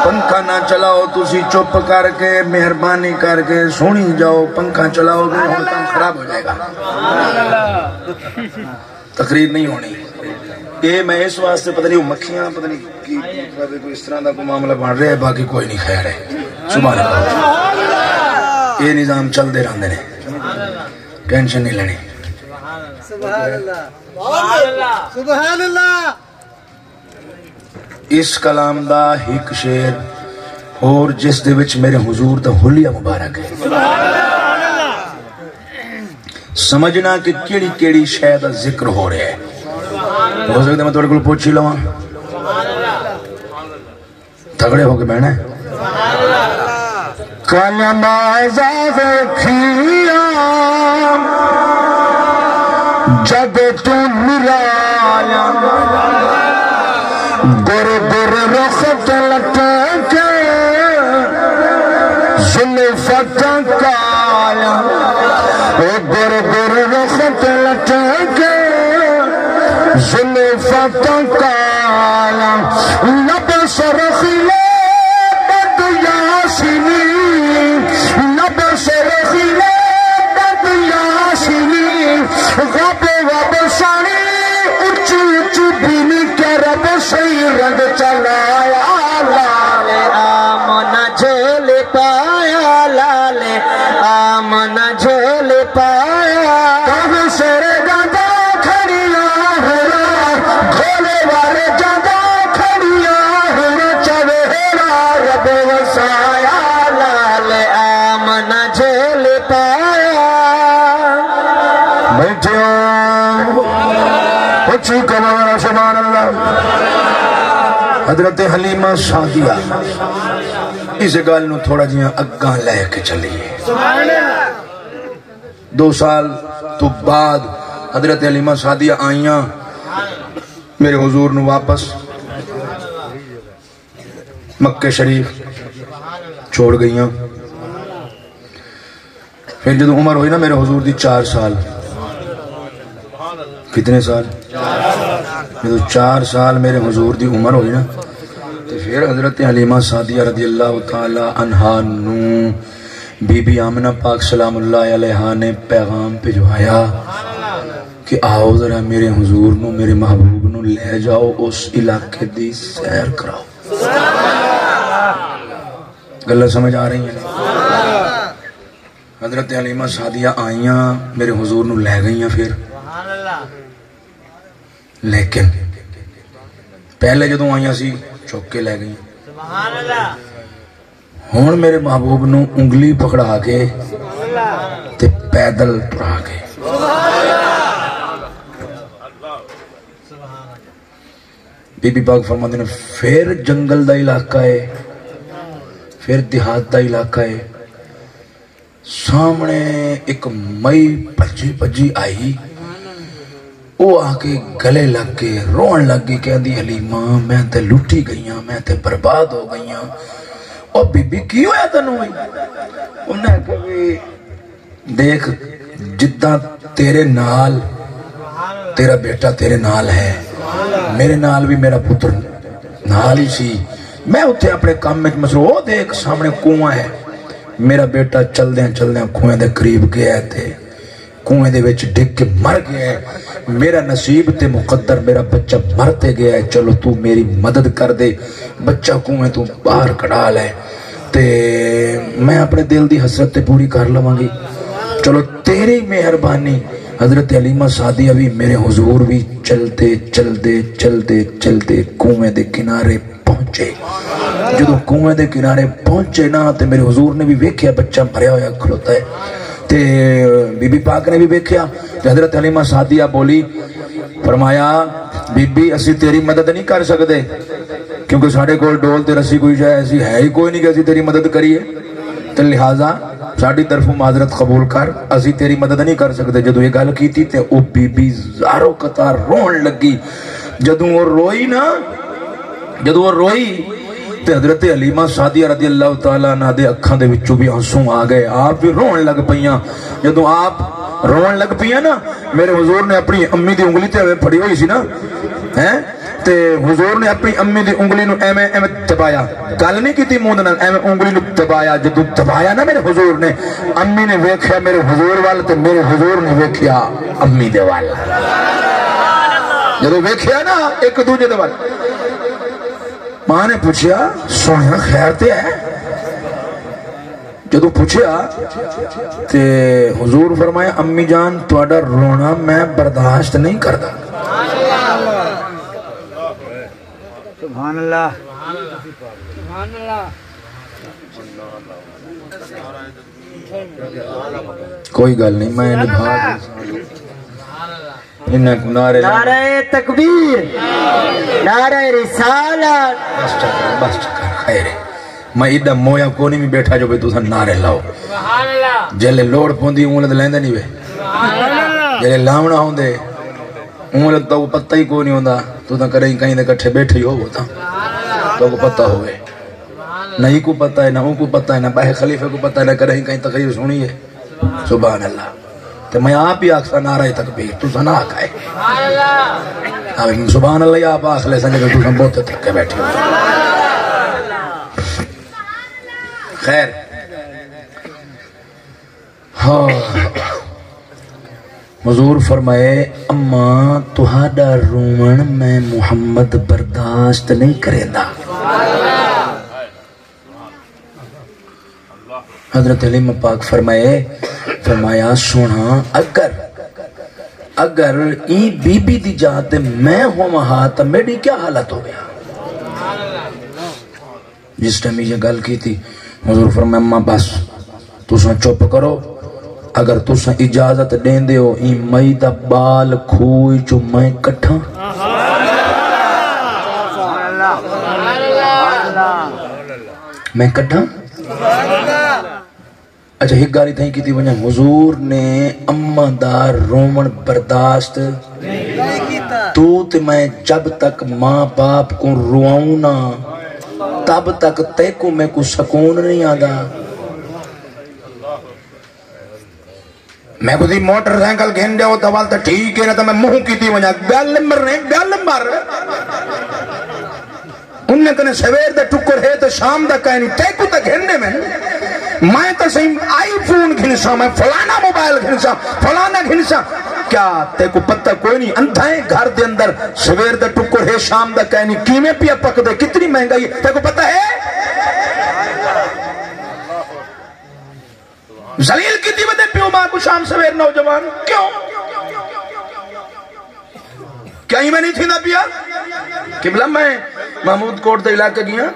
پنکھا نہ چلاؤ تسی، چپ کر کے، مہربانی کر کے سنی جاؤ۔ پنکھا چلاؤ گے، ہݨ کم خراب ہو جائے گا، تقریر نہیں ہونی۔ اے میں اس واسطے، پتہ نہیں وہ مکھیاں، پتہ نہیں کی، کوئی اس طرح دا کوئی معاملہ بݨ رہا ہے، باقی کوئی نہیں، خیر ہے۔ سبحان اللہ۔ اے نظام چلدے رہندے نے، ٹینشن نہیں لینی۔ سبحان اللہ۔ سبحان اللہ۔ اس کلام دا ہک شعر ہور، جس دے وچ میرے حضور دا حلیہ مبارک ہے۔ سمجھنا کہ کیڑی کیڑی شے دا ذکر ہو رہا ہے۔ ہو سکدا میں تہاݙے کول پچھ ہی لواں۔ تگڑے ہو کے بہنا ہے۔ کالیاں دا اعزاز رکھیاں، جگ توں نرالیاں۔ گر گر رخ تے لٹکے زلفاں کالیاں۔ او گر گر رخ تے لٹکے زلفاں کالیاں۔ لب سرخیلے دد یاسینی، لب سرخیلے دد یاسینی، غب وب سانی، اچی اچی بینی، کیا رب سہی رنگ چلایا، لال آمنہ جھول پایا، لال آمنہ جھول پایا۔ تاں سر جاندا کھڑیاں ہن، جھولے والے جاندا کھڑیاں ہن، چویرا رب وسایا، لال آمنہ جھول پایا۔ بیٹھو، اچھی کمانا سبحان اللہ۔ حضرت حلیمہ سعدیہ، اس گل نوں تھوڑا جیاں اگاں لے کے چلیے۔ دو سال تو بعد حضرت حلیمہ سعدیہ آئیاں میرے حضور نوں واپس مکہ شریف چھوڑ گئیاں۔ پھر جدوں عمر ہوئی نا میرے حضور دی چار سال، کتنے سال؟ جدوں چار سال میرے حضور دی عمر ہوئی نا، تے پھر حضرت حلیمہ سعدیہ رضی اللہ تعالی عنہا نوں بی بی آمنہ پاک سلام اللہ علیہا نے پیغام بھجوایا کہ آؤ ذرا میرے حضور نوں، میرے محبوب نوں لے جاؤ، اس علاقے دی سیر کراؤ۔ گلاں سمجھ آ رہی ہیں؟ حضرت حلیمہ سعدیہ آئیاں، میرے حضور نوں لے گئیاں۔ پھر لیکن پہلے جدوں آئیاں سی، چک کے لے گئیاں۔ ہن میرے محبوب نوں انگلی پکڑا کے تے پیدل ٹرا کے۔ بی بی پاک فرماندے نے، پھر جنگل دا علاقہ ہے، پھر دیہات دا علاقہ ہے۔ سامنے ایک مئی بھجی بھجی آئی، او آ کے گلے لگ کے روݨ لگ گئی، کہندی، "حلیمہ، میں تے لٹی گئی ہاں، میں تے برباد ہو گئی ہاں۔" "او بی بی، کی ہویا تینوں؟" انہیں آکھیا، "وی دیکھ، جداں تیرے نال تیرا بیٹا تیرے نال ہے، میرے نال بھی میرا پتر نال ہی سی۔ میں اتھے اپنے کم وچ مصروف، او دیکھ سامنے کنواں ہے، میرا بیٹا چلدیاں چلدیاں کنویں دے قریب گیا ہے تے کنویں دے وچ ڈگ کے مر گیا ہے۔ میرا نصیب تے مقدر، میرا بچہ مر تے گیا ہے، چلو تو میری مدد کر دے، بچہ کنویں تو باہر کڈھا لے۔" تے میں اپنے دل دی حسرت تے پوری کر لواں گی۔ چلو تیری مہربانی۔ حضرت حلیمہ سعدیہ وی، میرے حضور وی چلدے، چلدے، چلدے، چلدے کنویں دے کنارے پہنچے۔ جدوں کنویں دے کنارے پہنچے نا، تے میرے حضور نے وی ویکھیا بچہ مریا ہویا کھلوتا ہے، تے بی بی پاک نے وی ویکھیا۔ تے حضرت حلیمہ سعدیہ بولی، فرمایا، "بی بی، اسی تیری مدد نہیں کر سکدے، کیونکہ ساڈے کول ڈول تے رسی کوئی شے ایسی ہے ہی کوئی نہیں کہ اسی تیری مدد کریے، تے لہذا ساڈی طرفوں معذرت قبول کر، اسی تیری مدد نہیں کر سکدے۔" جدوں یہ گل کیتی تے او بی بی زارو قطار روݨ لگی۔ جدوں او روئی نا، جدوں او روئی تے حضرت حلیمہ سعدیہ رضی اللہ تعالیٰ عنہا دے اکھاں دے وچوں بھی آنسو آ گئے، آپ بھی روݨ لگ پئیاں۔ جدوں آپ روݨ لگ پئیاں نا، میرے حضور نے اپنی امی دی انگلی تے ایویں پھڑی ہوئی سی نا، ہیں؟ تے حضور نے اپنی امی دی انگلی نو ایویں، ایویں دبایا، گل نہیں کیتی منہ دے نال، ایویں انگلی نو دبایا۔ جدوں دبایا نا میرے حضور نے، امی نے ویکھیا میرے حضور وال تے میرے حضور نے ویکھیا امی دے وال۔ جدوں ویکھیا نا ایک دوجے دے وال، ماں نے پوچھیا، "سوہݨیا، خیر تے ہے؟" جدوں پوچھیا تے حضور فرمایا، "امی جان، تہاڈا رونا میں برداشت نہیں کردا۔" سبحان اللہ۔ کوئی گل نہیں، میں نبھا کے انہاں کوں نعرے لانے۔ نعرہ تکبیر، نعرہ رسالت۔ بس چکر، بس چکر، خیر ہے۔ میں ایڈا مویا کونی میں بیٹھا جو بھئی تساں نعرے لاؤ۔ جیلے لوڑ پوندی اوں ویلے تے لیندے نہیں وے۔ جیلے لاونا ہوندے اوں ویلے تاں پتہ ہی کوئی نہیں ہوندا۔ تساں کدیں کہیں دے کٹھے بیٹھے ہی ہوو تاں تہاکوں پتہ ہووے۔ نہ ایکوں پتہ ہے، نہ اونکوں پتہ ہے، نہ ٻاہر خلیفے کوں پتہ ہے، نہ کدیں کہیں تقریر سݨی ہے۔ سبحان اللہ۔ تے میں آپ ہی آکھساں نعرہ تکبیر، تساں نہ آکھائے۔ آمین۔ سبحان اللہ آپ آکھ لیساں، لیکن تساں بہت تھکے بیٹھے ہو۔ خیر۔ ہاں۔ حضور فرمائے، اماں، تہاݙا رووݨ میں محمد برداشت نہیں کریندا۔ حضرت حلیمہ پاک فرمائے، فرمایا، سوہݨا، اگر، اگر ایں بی بی دی جاہ تے میں ہوواں ہا تاں میݙی کیا حالت ہووے ہا؟ جس ٹائم یہ گل کیتی، حضور فرمایا، اماں، بس، تساں چپ کرو، اگر تساں اجازت ݙیندے ہو، ایں مئی دا ٻال کھوہ چوں میں کڈھاں؟ میں کڈھاں؟ اچھا، ہک ڳالھ اتھائیں کیتی ونڄے، حضور نے اماں دا رووݨ برداشت، تو تے میں جب تک ماں باپ کوں رواؤں نہ، تب تک تیکوں میکوں سکون نہیں آندا۔ میکوں دی موٹر سائیکل گھن ݙیو تاں ول تاں ٹھیک ہے، نہ تاں میں منہ کیتی ونڄاں، ڳل مریں، ڳل مر۔ انہیں کنے سویر دا ٹکر ہے تے شام دا کائنی، تیکوں تاں گھن ݙیون۔ میں تاں سئیں آئی فون گھنساں، میں فلانا موبائل گھنساں، فلانا گھنساں۔ کیا تیکوں پتہ کوئی نہیں؟ اندھا ہیں گھر دے اندر، سویر دا ٹکر ہے، شام دا کائنی، کیویں پیا پکدے، کتنی مہنگائی ہے، تیکوں پتہ ہے؟ ذلیل کیتی ودے پیو ماں کوں شام سویر نوجوان، کیوں؟ کیا ایویں نہیں تھیندا پیا؟ قبلہ، میں محمود کوٹ دے علاقے ڳیاں،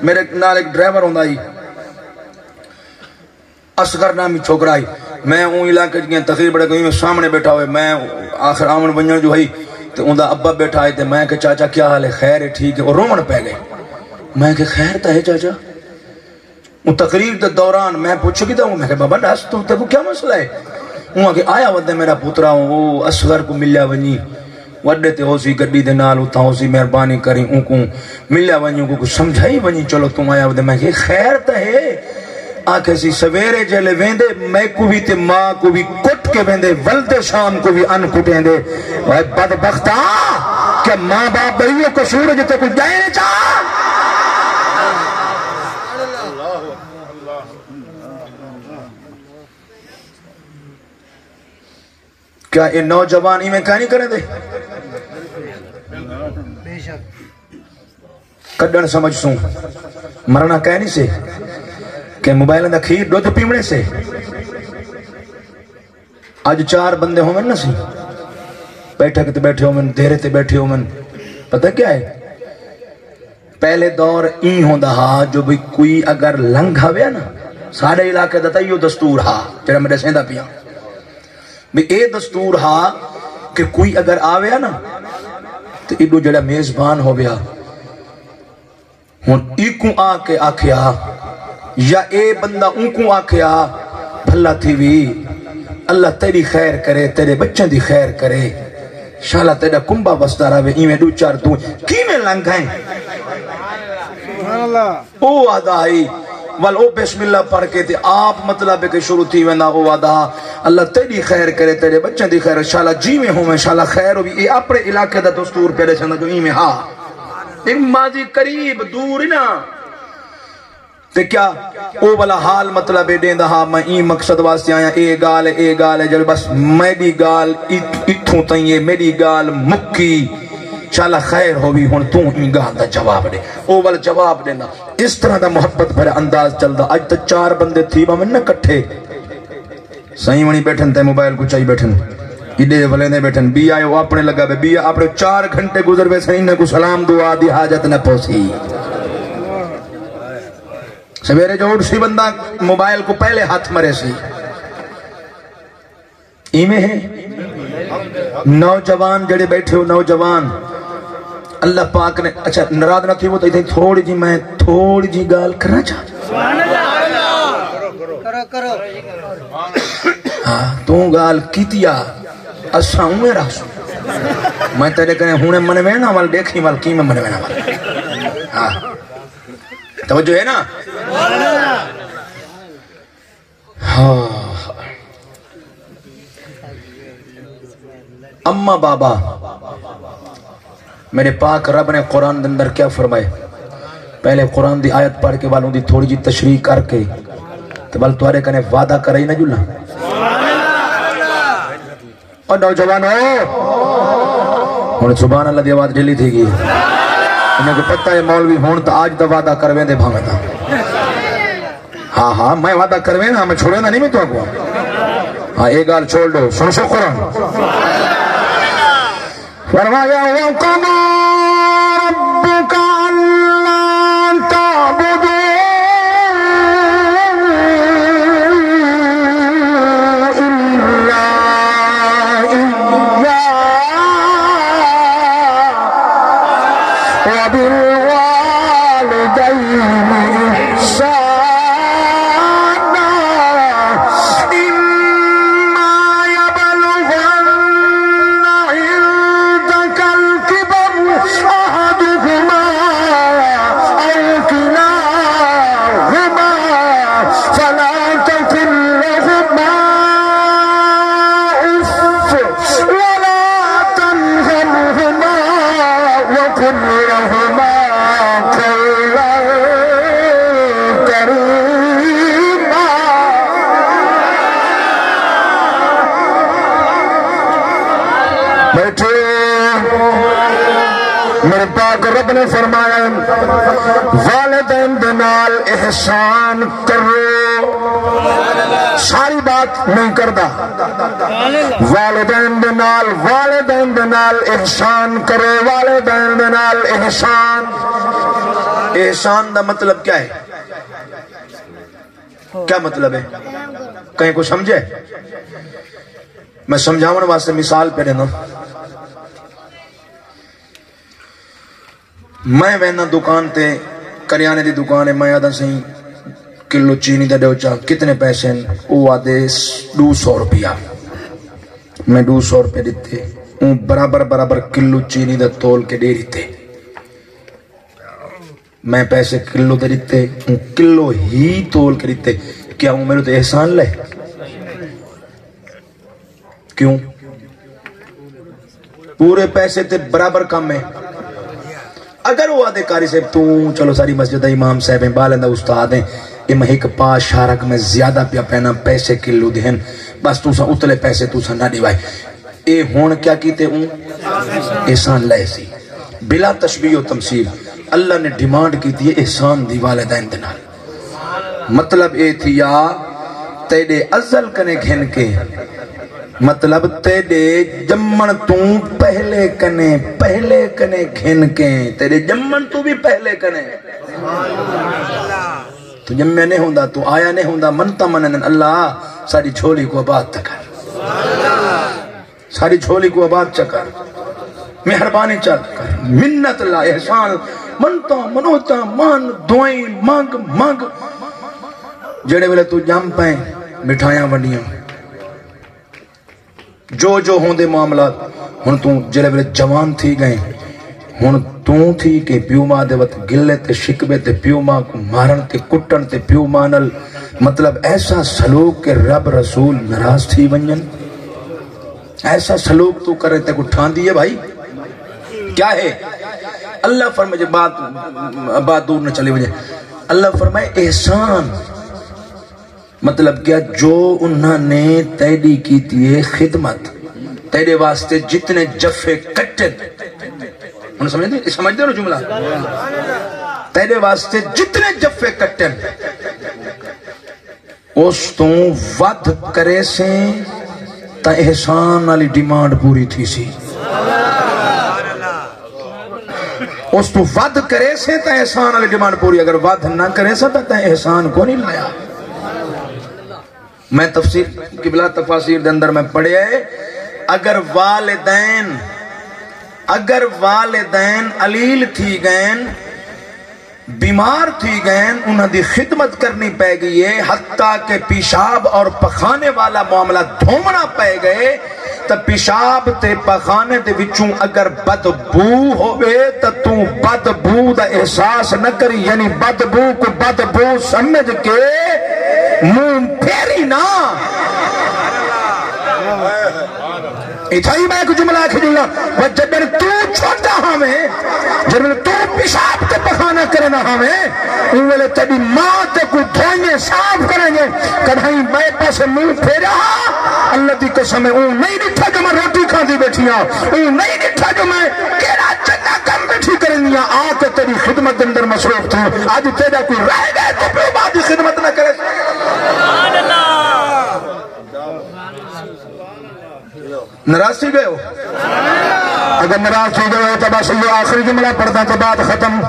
میݙے نال ہک ڈرائیور ہوندا ہئی، اصغر نامی چھوکرا ہئی۔ میں اوں علاقے ڳیاں، تقریر بڑے کوئی میں سامݨے ٻیٹھا ہوئے، میں آخر آوݨ ونڄݨ جو ہئی تے اوندا ابا ٻیٹھا ہئی تے میں کہ، چاچا کیا حال ہے؟ خیر ہے؟ ٹھیک ہے؟ او رووݨ پئے ڳئے۔ میں کہ خیر تاں ہے چاچا؟ اوں تقریر دے دوران میں پچھ گھدا اوں، میں کہ، بابا ݙس توں، تیکوں کیا مسئلہ ہے؟ اوں آکھے، آیا ودے میݙا پترا، او اصغر کوں ملیا ونڄی، وݙے تے ہوسی، گݙی دے نال اتھاں ہوسی، مہربانی کری اونکوں ملیا ونڄی، اونکوں کجھ سمجھائی ونڄی، چلو توں آیا ودے۔ میں کہ خیر تاں ہے؟ آکھے سی، سویرے جیلے ویندے میکوں وی تے ماں کوں وی کٹ کے ویندے، ولدے شام کوں وی ان کٹیندے۔ اے بدبختا، کیا ماں باپ دا ایہو قصور ہے جو تیکوں ڄائے نہ چا؟ کیا اے نوجوان ایویں کائنی کریندے؟ کڈھݨ سمجھ سوں، مرݨا کائنی سے کہ موبائلاں دا کھیر ݙدھ پیوݨے سے۔ اڄ چار بندے ہوون نا سی، بیٹھک تے ٻیٹھے ہوون، دیرے تے ٻیٹھے ہوون، پتہ کیا ہے؟ پہلے دور ایں ہوندا ہا جو بھئی کوئی اگر لنگھ آویا نا، ساݙے علاقے دا تاں ایہو دستور ہا جیڑھا میں ݙسیندا پیاں، بھئی اے دستور ہا کہ کوئی اگر آویا نا تے ایݙو جیڑھا میزبان ہوویا، ہݨ ایکوں آ کے آکھیا یا اے بندہ اونکوں آکھیا، بھلا تھیوی، اللہ تیݙی خیر کرے، تیݙے ٻچیاں دی خیر کرے، شالا تیݙا کنبہ وسدا رہوے، ایویں ݙو چار توں کیویں لنگھ آئیں؟ سبحان اللہ۔ او آہدا ہئی، ول او بسم اللہ پڑھ کے تے آپ مطلب ہے کہ شروع تھی ویندا، او آہدا، اللہ تیݙی خیر کرے، تیݙے ٻچیاں دی خیر، شالا جیویں ہوویں، شالا خیر ہووی۔ اے اپݨے علاقے دا دستور پیا ݙسیندا جو ایویں ہا۔ ایک ماضی قریب دور ہی نا۔ تے کیا او والا حال مطلب اے ݙیندا ہا، میں ایں مقصد واسطے آیاں، اے ڳالھ ہے، اے ڳالھ ہے، جل بس میݙی ڳالھ ات-، اتھوں تئیں ہے، میݙی ڳالھ مکی، شالا خیر ہووی، ہݨ توں ایں ڳالھ دا جواب ݙے۔ او والا جواب ݙیندا۔ اس طرح دا محبت بھرا انداز چلدا۔ اڄ تاں چار بندے تھی ٻہون نا کٹھے۔ سئیں ونڄی ٻیٹھن تے موبائل کوں چائی ٻیٹھن۔ ایݙے ولیندے ٻیٹھن، ٻیا او اپݨے لڳا پئے، ٻیا اپݨے چار گھنٹے گزر ویسن، انہیں کوں سلام دعا دی حاجت نہ پوسی۔ سویرے جو اٹھسی بندہ موبائل کوں پہلے ہتھ مریسی۔ ایویں ہے۔ نوجوان جیڑھے ٻیٹھے ہو، نوجوان، اللہ پاک نے، اچھا، ناراض نہ تھیوو تاں اتھاں تھوڑی جی، میں تھوڑی جی ڳالھ کرݨا چاہنداں۔ کرو، کرو۔ ہاں، توں ڳالھ کیتی آ، اساں اونویں رہسوں۔ میں تیݙے کنے ہݨے منوینداں، ول ݙیکھیں ول کیویں منوینداں ول۔ ہاں۔ توجہ ہے نا؟ ہاں۔ اماں بابا، میݙے پاک رب نے قرآن دے اندر کیا فرمائے؟ پہلے قرآن دی آیت پڑھ کے ول اوندی تھوڑی جی تشریح کر کے تے ول تہاݙے کنے وعدہ کرے ہی نہ جلاں۔ او نوجوانو، ہݨ سبحان اللہ دی آواز ڈھلی تھی ڳئی۔ انہاں کوں پتہ ہے مولوی ہݨ تاں اڄ دا وعدہ کرویندے بھاویں تاں۔ ہاں ہاں، میں وعدہ کروینداں، میں چھوڑیندا نہیں میں تہاکوں۔ ہاں، اے ڳالھ چھوڑ ݙیو، سݨسو قرآن۔ فرمایا، وقضى ربك ألا تعبدوا إلا إياه وبالوالدين إحسانا، إما يبلغن عندك الكبر أحدهما أو كلاهما فلا تقل لهما أف ولا تنهرهما وقل لهما قولا كريما۔ بیٹھے، میرے پاک رب نے فرمایا، والدین دے نال احسان کرو۔ ساری بات نہیں کردا۔ والدین دے نال، والدین دے نال احسان کرو، والدین دے نال احسان۔ احسان دا مطلب کیا ہے؟ کیا مطلب ہے؟ کہیں کو سمجھے؟ میں سمجھاوݨ واسطے مثال پہ ݙینداں۔ میں وینداں دکان تے، کریانے دی دکان ہے، میں آہداں سئیں کلو چینی دا ݙیو چا، کتنے پیسے ہن؟ او آہدے ݙو سو روپیہ۔ میں ݙو سو روپے ݙتے، اوں برابر برابر کلو چینی دا تول کے ݙے ݙتے۔ میں پیسے کلو دے ݙتے، اوں کلو ہی تول کے ݙتے۔ کیا اوں میݙے تے احسان لائے؟ کیوں؟ پورے پیسے تے برابر کم ہے۔ اگر او آہدے قاری صاحب توں، چلو ساری مسجد دا امام صاحب ہیں، ٻالیں دا استاد ہیں، اے میں ہک پا شارک میں زیادہ پیا پینا، پیسے کلو دے ہن، بس تساں اتلے پیسے تساں نہ ݙیوائے۔ اے ہݨ کیا کیتے؟ اوں احسان لائے سی۔ بلا تشبیہ و تمثیل، اللہ نے ڈیمانڈ کیتی ہے احسان دی والدین دے نال۔ مطلب اے تھیا، تیݙے ازل کنے گھن کے، مطلب تیݙے ڄمݨ توں پہلے کنے، پہلے کنے گھن کے، تیݙے ڄمݨ توں بھی پہلے کنے۔ توں ڄمیا نہیں ہوندا، توں آیا نہیں ہوندا، منتاں منن، اللہ ساݙی جھولی کوں آباد تاں کر۔ ساݙی جھولی کوں آباد چا کر، مہربانی چا کر، منت لا، احسان، منتاں، منوتاں، من، دعائیں، منگ، منگ۔ جیڑھے ویلے توں ڄم پئیں، مٹھائیاں ونڈیاں، جو جو ہوندے معاملات، ہݨ توں جیڑھے ویلے جوان تھی ڳئیں، ہݨ توں تھی کے پیو ماء دے وت گلے تے شکوے تے پیو ماء کوں مارݨ تے کٹݨ تے پیو ماء نال، مطلب، ایسا سلوک کہ رب رسول ناراض تھی ونڄن۔ ایسا سلوک توں کریں، تیکوں ٹھاندی ہے بھائی؟ کیا ہے؟ اللہ فرمائے، جے بات، بات دور نہ چلی ونڄے۔ اللہ فرمائے، احسان مطلب کیا؟ جو انہاں نے تیݙی کیتی ہے خدمت، تیݙے واسطے جتنے جفے کٹن، ہݨ سمجھدے، سمجھدے ہو جملہ؟ تیݙے واسطے جتنے جفے کٹن، اس توں ودھ کریسیں تاں احسان آلی ڈیمانڈ پوری تھیسی۔ اس توں ودھ کریسیں تاں احسان آلی ڈیمانڈ پوری، اگر ودھ نہ کریسیں تاں تیں احسان کونی لایا۔ میں تفسیر، قبلہ تفاسیر دے اندر میں پڑھیا ہے، اگر والدین، اگر والدین علیل تھی ڳئن، بیمار تھی ڳئن، انہاں دی خدمت کرنی پئے ڳئی ہے، حتیٰ کہ پیشاب اور پخانے والا معاملہ دھووݨا پئے ڳئے، تاں پیشاب تے پخانے دے وچوں اگر بدبو ہووے تاں توں بدبو دا احساس نہ کری، یعنی بدبو کوں بدبو سمجھ کے منہ پھیری نہ۔ اتھاں ہی میں ہک جملہ آکھی ݙیواں، وہ جݙݨ توں چھوٹا ہاویں، جݙݨ توں پیشاب تے پخانہ کریں، نہ ہوویں، اوں ویلے تیݙی ماں تیکوں دھوئیں، صاف کریں۔ کݙاہیں ٻئے پاسے منہ پھیریا ہا، اللہ دی قسم ہے، اوں نہیں ݙٹھا جو میں روٹی کھاندی ٻیٹھی ہاں، اوں نہیں ݙٹھا جو میں کیڑھا چنڳا کم ٻیٹھی کریندی ہاں، آ کے تیݙی خدمت دے اندر مصروف تھی۔ اڄ تیݙا کوئی رہ ڳئے، توں پیو ماں دی خدمت نہ کرے۔ ناراض تھی ڳئے ہو؟ اگر ناراض تھی ڳئے ہو تو بس یہ آخری جملہ پڑھدا تے بات ختم۔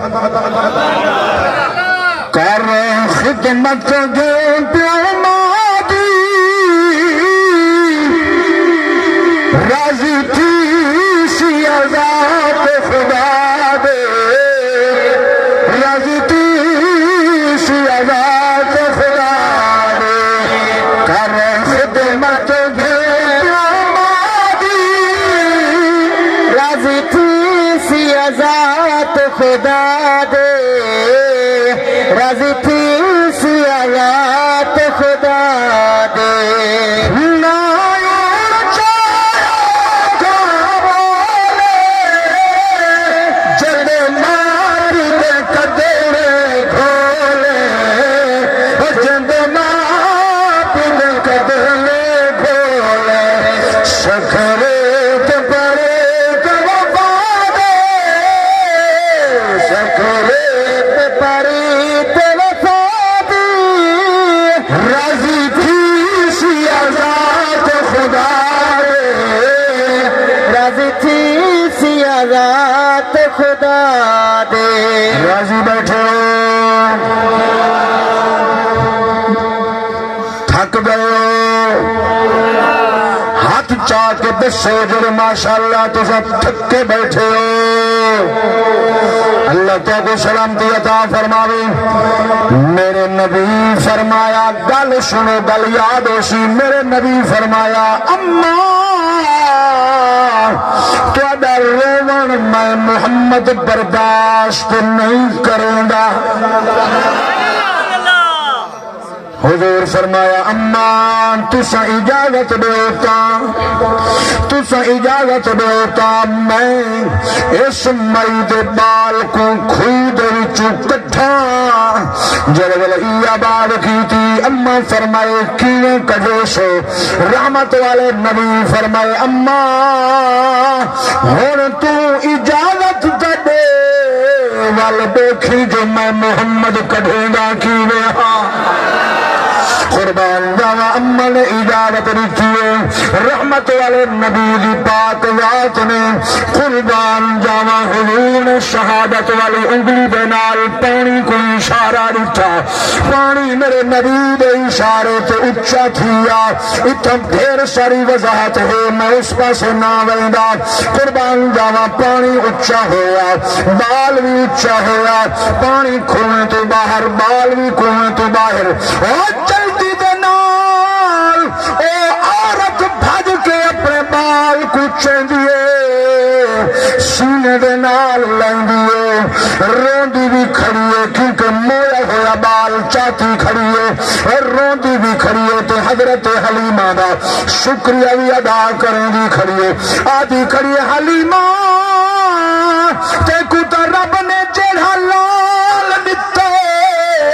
کر خدمت دے پیو ماں دی، راضی تھی سی ذات خدا دے، راضی تھی سی ذات خدا دے۔ کر خدمت راضی تھی سی ذات خدا دے، راضی تھی سی ذات خدا دے۔ نہ اڑ چایا کا بولے، جد مار دے قدر گھولے، جد مار دے قدر گھولے۔ سکھرے تے پرے تے وفا دے، سکھرے تے پرے تے وفا دی۔ راضی تھی سی ذات خدا دے، راضی تھی سی ذات خدا دے۔ راضی ٻیٹھے ہو؟ تھک ڳئے ہو؟ ہتھ چا کے ݙسو جڑے ماشاءاللہ تساں تھکے ٻیٹھے ہو۔ اللہ تہاکوں سلامتی عطا فرماوے۔ میرے نبی فرمایا، ڳل سݨو، ڳل یاد ہوسی۔ میرے نبی فرمایا، اماں، تہاݙا رووݨ میں محمد برداشت نہیں کریندا۔ حضور فرمایا، اماں، تساں اجازت ݙیو تاں، تساں اجازت ݙیو تاں میں اس مئی دے ٻال کوں کھوہ دے وچوں کڈھاں۔ جیڑھے ویلے ایہا ٻال کیتی، اماں فرمائے، کیویں کڈھیسے؟ رحمت والے نبی فرمائے، اماں، ہݨ توں اجازت تاں ݙے، ول ݙیکھیں جو میں محمد کڈھیندا کیویں ہاں۔ قربان جاواں، اماں نے اجازت ݙتی ہے۔ رحمت والے نبی دی پاک ذات نے، قربان جاواں، حضور نے شہادت والی انگلی دے نال پاݨی کوں اشارہ ݙتا۔ پاݨی میرے نبی دے اشارے تے اچا تھیا۔ اتھاں ڈھیر ساری وضاحت ہے، میں اس پاسے نہ ویندا۔ قربان جاواں، پاݨی اچا ہویا، ٻال وی اچا ہویا، پاݨی کھوہیں توں ٻاہر، ٻال وی کھوہیں توں ٻاہر۔ او جلدی دے نال او عورت بھڄ کے اپݨے ٻال کوں چیندی ہے، سینے دے نال لیندی ہے، روندی وی کھڑی ہے، کیونکہ مویا ہویا ٻال چاتی کھڑی ہے۔ روندی وی کھڑی ہے تے حضرت حلیمہ دا شکریہ وی ادا کریندی کھڑی ہے۔ آہدی کھڑی ہے، حلیمہ، تیکوں تاں رب نے جیڑھا لال ݙتا ہے،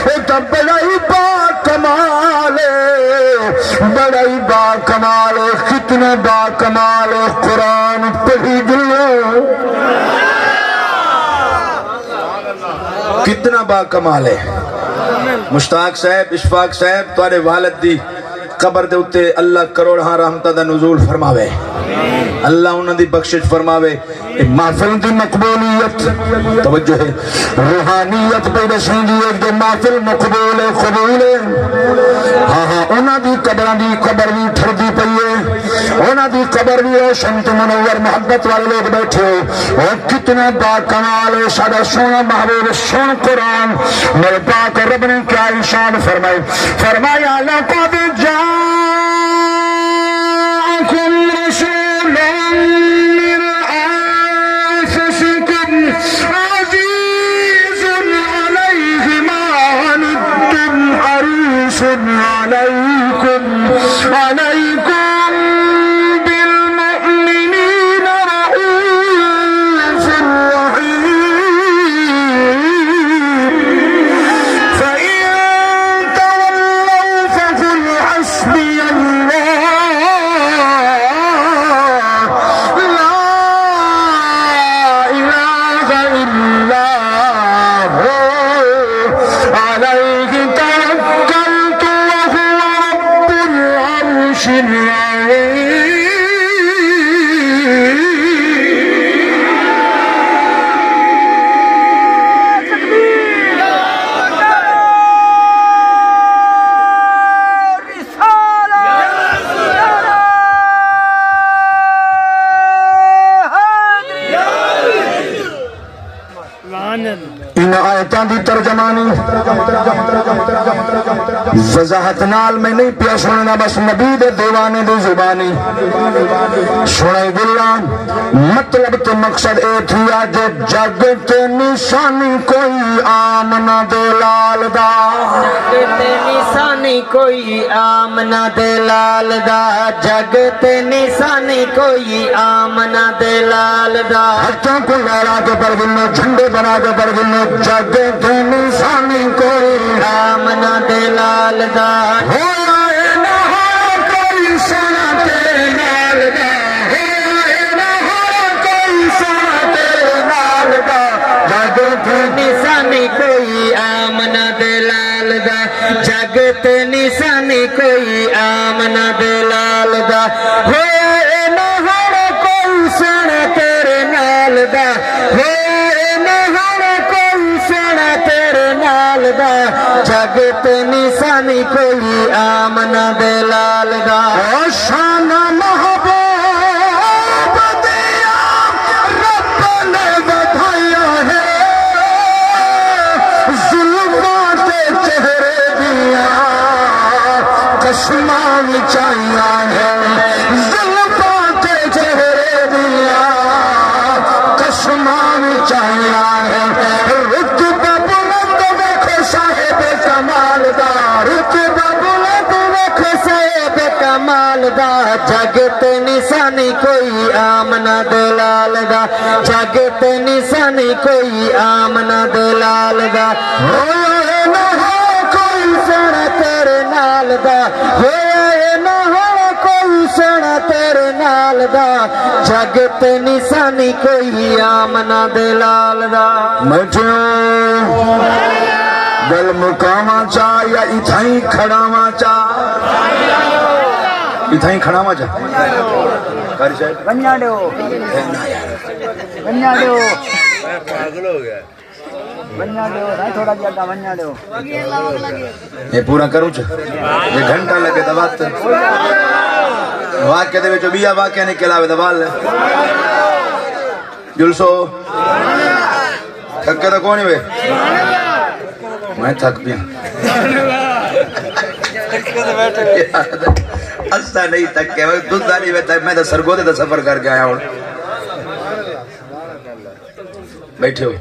او تاں بڑا ہی با کمال ہے، بڑا ہی با کمال ہے۔ کتنا با کمال ہے، قرآن پڑھی ڳلو۔ کتنا با کمال ہے۔ مشتاق صاحب، اشفاق صاحب، تہاݙے والد دی قبر دے اُتے اللہ کروڑاں رحمتاں دا نزول فرماوے۔ اللہ انہاں دی بخشش فرماوے۔ اے محفل دی مقبولیت، توجہ ہے، روحانیت پئی ݙسیندی ہے جو محفل مقبول ہے، قبول ہے۔ ہاں، ہاں، انہاں دی قبراں دی قبر وی ٹھردی پئی ہے، انہاں دی قبر وی روشن تے منور، محبت والے لوگ ٻیٹھے ہو۔ او کتنا با کمال ہے ساݙا سوہݨا محبوب، سُݨ قرآن۔ میرے پاک رب نے کیا ارشاد فرمائے، فرمایا، لقد جاءكم رسول من أنفسكم عزيز عليه ما عنتم حريص عليكم، عليكم بالمؤمنين رءوف رحيم۔ انہاں آیتاں دی ترجمانی وضاحت نال میں نہیں پیا سننا، بس نبی دے دیوانے دی زبانی سنائی دلاں۔ مطلب تے مقصد اے تھیا جو جگ تے نشانی کوئی آمنہ دے لال دا۔ جگ تے نشانی کوئی آمنہ دے لال دا، جگ تے نشانی کوئی آمنہ دے لال دا۔ ہتھاں کوں لہرا کے پڑھ گھنو، جھنڈے بنا کے پڑھ گھنو، جگ تے نشانی کوئی آمنہ دے لال دا۔ ہویا اے نہ ہو کوئی سݨا تیرے نال دا، ہویا اے نہ ہو کوئی سݨا تیرے نال دا۔ جگ تے نشانی کوئی آمنہ دے لال دا، جگ تے نشانی کوئی آمنہ دے لال دا۔ ہویا اے نہ ہݨ کوئی سݨا تیرے نال دا، ہویا اے نہ ہݨ کوئی سݨا تیرے نال دا، جگ تے نشانی کوئی آمنہ دے لال دا۔ او شان محبوب دیاں رب نے ودھائیاں ہے، زلفاں تے چہرے دیاں قسماں وچائیاں ہے، زلفاں تے چہرے دیاں قسماں وچائیاں ہے۔ رتبہ بلند ویکھ صاحب کمال دا، رتبہ بلند ویکھ صاحب کمال دا، جگ تے نشانی کوئی آمنہ دے لال دا، جگ تے نشانی کوئی آمنہ دے لال دا۔ ہویا اے نہ ہو کوئی سݨا تیرے نال دا، ہویا اے نہ ہو کوئی سݨا تیرے نال دا، جگ تے نشانی کوئی آمنہ دے لال دا۔ میٹھیو، گل مکاواں چا یا اتھائیں کھڑاواں چا؟ اتھائیں کھڑاواں چا؟ قاری صاحب۔ ونڄا ݙیو۔ ونڄا ݙیو۔ پاگل ہو گیا۔ ونڄا ݙیو، سائیں، تھوڑا جیہا اڳاں ونڄا ݙیو۔ اے پورا کروں چا؟ اے گھنٹہ لڳے تاں وقت۔ واقعے دے وچوں ٻیا واقعہ نکل آوے تاں ول۔ جلسو۔ تھکے تاں کوئی نئیں وے؟ میں تھک پیا۔ اساں نئیں تھکے، میں تساں نئیں وے تھکے، میں تاں سرگودھے دا سفر کر کے آیا ہݨ۔ ٻیٹھے ہو۔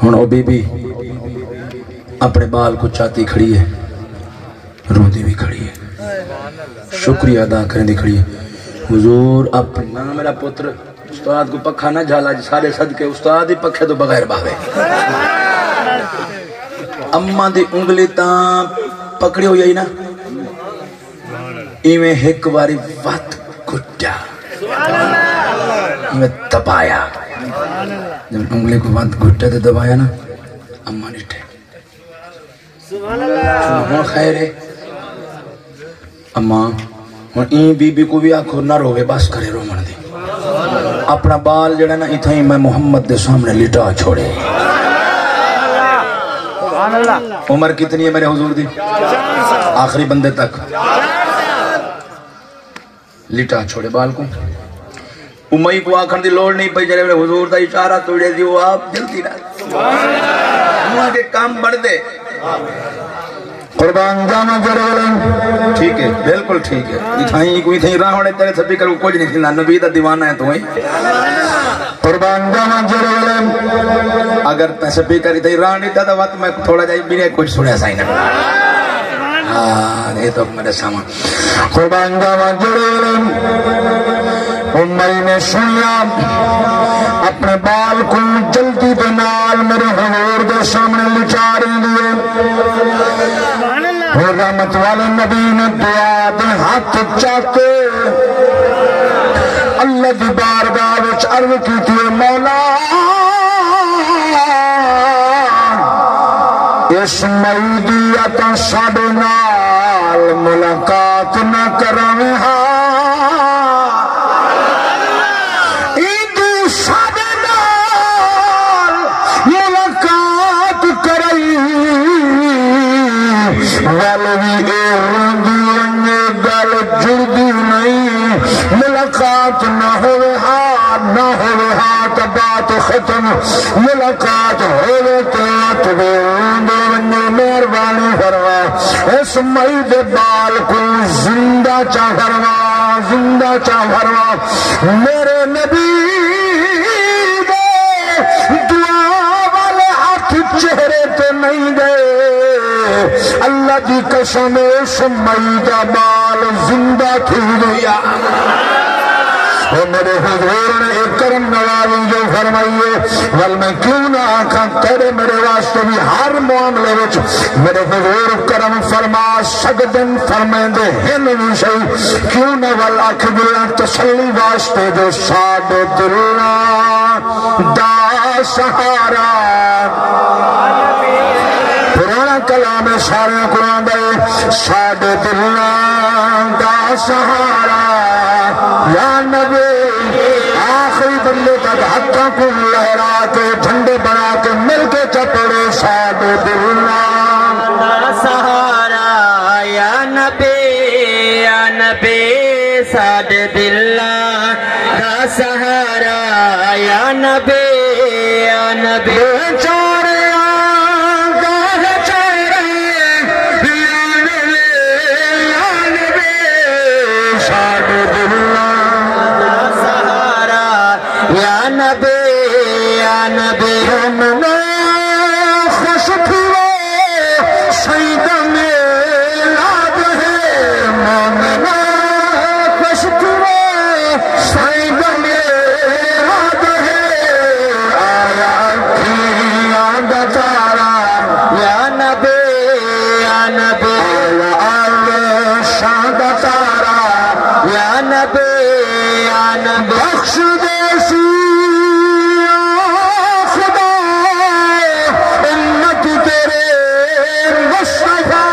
ہݨ او بی بی اپݨے ٻال کوں چاتی کھڑی ہے، روندی وی کھڑی ہے، شکریہ ادا کریندی کھڑی ہے۔ حضور، اپݨا میرا پتر استاد کوں پکھا نہ جھالا، اڄ ساݙے صدقے استاد ہی پکھے توں بغیر ٻاہوے۔ اماں دی انگلی تاں پکڑی ہوئی ہے نا، ایویں ہک واری وت گھٹیا، ایویں دبایا۔ جب انگلی کوں وت گھٹے تے دبایا نا، اماں ݙٹھے۔ ہݨ خیر ہے۔ اماں، ہݨ ایں بی بی کوں وی آکھو نہ رووے، بس کرے رووݨ دی۔ اپݨا ٻال جیڑھا نا، اتھائیں میں محمد دے سامݨے لٹا چھوڑے۔ عمر کتنی ہے میرے حضور دی؟ آخری بندے تک۔ لٹا چھوڑے ٻال کوں۔ امئی کوں آکھݨ دی لوڑ نئیں پئی، جیڑھے ویلے حضور دا اشارہ توڑے سی، او آپ جلدی نال۔ ہوں کہ کم بݨدے۔ قربان جاواں جیڑھے ویلے۔ ٹھیک ہے، بالکل ٹھیک ہے۔ اتھائیں کوں اتھائیں راہوݨے تیرے سپیکر کوں کجھ نئیں تھیندا، نبی دا دیوانہ ہے توں ہی۔ قربان جاواں جیڑھے ویلے۔ اگر تیں سپیکر اتھائیں راہ ݙتا تاں وت میں تھوڑا جہا میرے کجھ سݨیا سائیں نے۔ ہاں، اے تاں میرے سامݨے۔ قربان جاواں جیڑھے ویلے۔ امئی نے سݨیا، اپݨے ٻال کوں جلدی دے نال میرے حضور دے سامݨے لچا ݙیندی ہے۔ ہݨ رحمت والے نبی نے دعا دے ہتھ چا کے اللہ دی بارگاہ وچ عرض کیتی ہے، مولا، اس مئی دی اتاں ساݙے نال ملاقات نہ کراویں ہا۔ ایندی ساݙے نال ملاقات کرائی، ول وی اے روندی ونڄے، ڳل جڑدی نئیں، ملاقات نہ ہووے ہا۔ نہ ہووے ہا تاں بات ختم، ملاقات ہووے تے ہتھ ݙے اوندے ونڄے، مہربانی فرما۔ اس مئی دے بال کوں زندہ چا فرما، زندہ چا فرما۔ میرے نبی دے دعا والے ہتھ چہرے تے نہیں گئے۔ اللہ دی قسم، اس مئی دا بال زندہ تھی ڳیا۔ او میرے حضور نے ایک کرم نوازی جو فرمائیے، ول میں کیوں نہ آکھاں، تیرے میرے واسطے بھی ہر معاملے وچ میرے حضور کرم فرما سڳدن، فرمیندے ہن وی صحیح، کیوں نہ ول آکھ دلاں تسلی واسطے جو ساݙے دلاں دا سہارا۔ پرانا کلام ہے، سارے قرآن دا ہے، ساݙے دلاں دا سہارا یا نبی۔ آخری بندے تک ہتھاں کوں لہرا کے، جھنڈے بݨا کے، مل کے چا پڑھو، ساݙے دلاں دا سہارا یا نبی، یا نبی، ساݙے دلاں دا سہارا یا نبی، یا نبی۔ بے چارے آنگاہ چارے، یا نبی، یا نبی، ساݙے دلاں دا سہارا یا نبی، یا نبی۔ مومنو خوش تھیوے، سئیں دا میلاد ہے۔ مومنو خوش تھیوے، سئیں دا میلاد ہے۔ آیا اکھیاں دا تارا یا نبی، یا نبی۔ آیا عرشاں دا تارا یا نبی، یا نبی۔ بخش دے سی یا خدا امت تیرے مصطفیٰ۔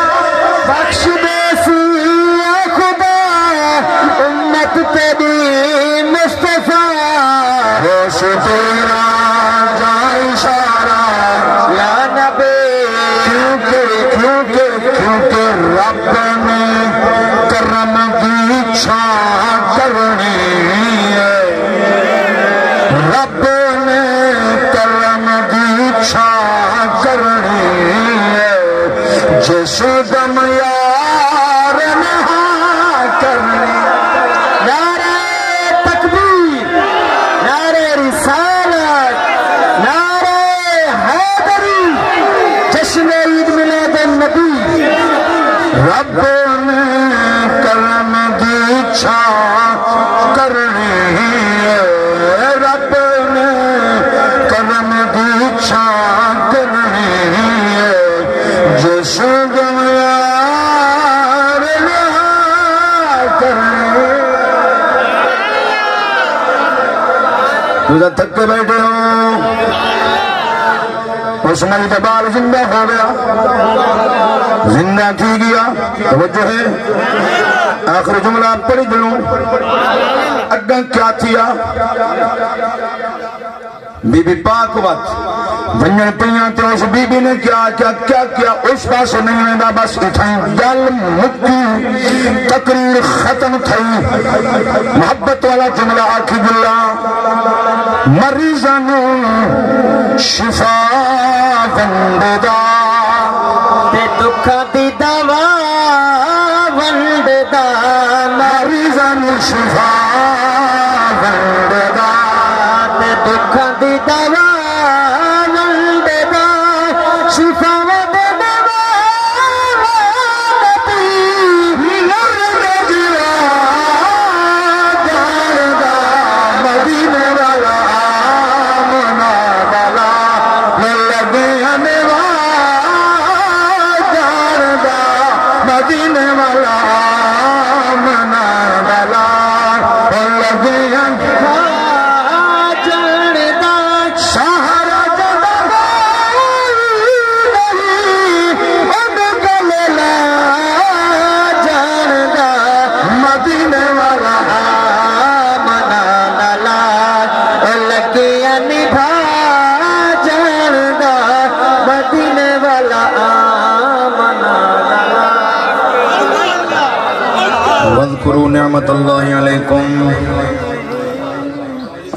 بخش دے سی یا خدا امت تیری مصطفیٰ۔ ہوش تیرا جا اشارہ یا نبی۔ کیونکہ، کیونکہ، کیونکہ رب نے کرم دی چھاں کرنی ہے۔ رب نے کرم دی چھاں کرنی ہے۔ جس دم یار نے ہاں کرنی۔ نعرہ تکبیر، نعرہ رسالت، نعرہ حیدری، جشن عید میلاد النبی۔ رب نے کرم دی چھاں کرنی ہے، رب نے کرم دی چھاں کرنی ہے، جس دم یار نہ کرنی۔ تساں تھکے بیٹھے ہو، اس مئی دا بال زندہ ہو گیا، زندہ تھی گیا۔ توجہ ہے، آخری جملہ پڑھی ڄلوں۔ اڳاں کیا تھیا؟ بی بی پاک وت ونڄݨ پئیاں تے اس بی بی نے کیا، کیا، کیا، کیا، اس پاسے نہیں ویندا، بس اتھائیں ڳل مکی۔ تقریر ختم تھئی۔ محبت والا جملہ آکھی ڄلاں، مریضاں نوں شفا ونڈدا تے دکھاں دی دوا ونڈدا، مریضاں نوں شفا ونڈدا تے دکھاں دی دوا ونڈدا، شفا ونڈدا۔ مدینے والا آمنہ والا، لڳیاں نے واہ جاݨدا، مدینے والا آمنہ والا، لڳیاں واہ جاݨدا۔ سہارا جݙاں کوئی نہیں، اڳ ڳل لا جاݨدا، مدینے والا آمنہ دا لال، او لڳیاں نبھا جاݨدا، مدینے والا آمنہ دا لال۔ واذکروا نعمت اللہ علیکم۔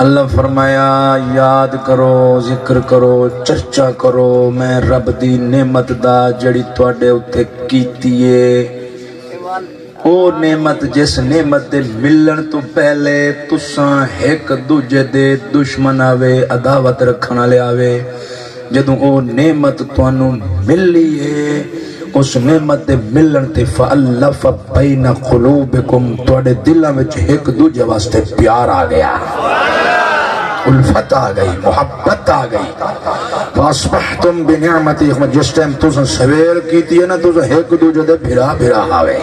اللہ فرمایا، یاد کرو، ذکر کرو، چرچا کرو میں رب دی نعمت دا جڑی تواڈے اتے کیتی ہے۔ او نعمت جس نعمت دے ملن تو پہلے تساں ہک دوجے دے دشمن آوے، عداوت رکھن والے آوے، جدوں او نعمت تانوں ملی ہے، اس نعمت دے ملن تے فالف بین قلوبکم، تہاڈے دلاں وچ ہک دوجے واسطے پیار آ گیا، الفت آ گئی، محبت آ گئی۔ فاصبحتم بنعمتی، جس ٹائم تساں سویل کیتی ہے نا، تساں ہک دوجے دے بھرا بھرا ہاوے۔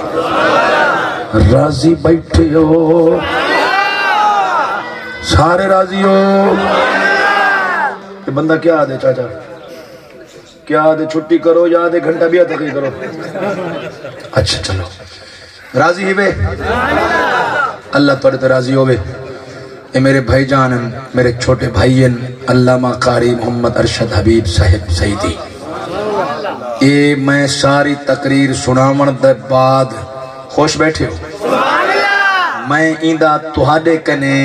راضی بیٹھے ہو؟ سارے راضی ہو؟ یہ بندہ کیا آدھے چاچا؟ کیا آدھے چھٹی کرو یا آدھے گھنٹہ بیا تقریر کرو؟ اچھا چلو، راضی ہی وے؟ اللہ تہاڈے تے راضی ہوے۔ اے میرے بھائی جان ہن، میرے چھوٹے بھائی ہن، علامہ قاری محمد ارشد حبیب صاحب سعیدی۔ اے میں ساری تقریر سناون دے بعد، خوش بیٹھے ہو؟ میں ایندا تہاڈے کنے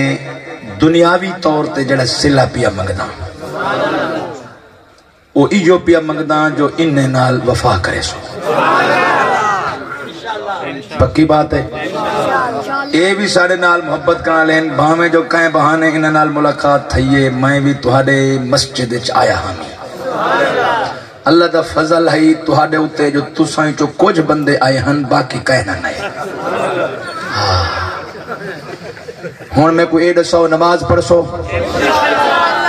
دنیاوی طور تے جڑا صلہ پیا منگدا، او ایہو پیا منگداں جو انہیں نال وفا کریسو۔ پکی بات ہے؟ اے وی ساڈے نال محبت کرن والے ہن، بھاویں جو کہیں بہانے انہاں نال ملاقات تھئی ہے، میں وی تہاڈے مسجد وچ آیا ہاں۔ اللہ دا فضل ہے تہاڈے اتے جو تساں وچوں کجھ بندے آئے ہن، باقی کہیں نہ نہیں۔ ہاں۔ ہن میکوں اے ݙسو، نماز پڑھسو؟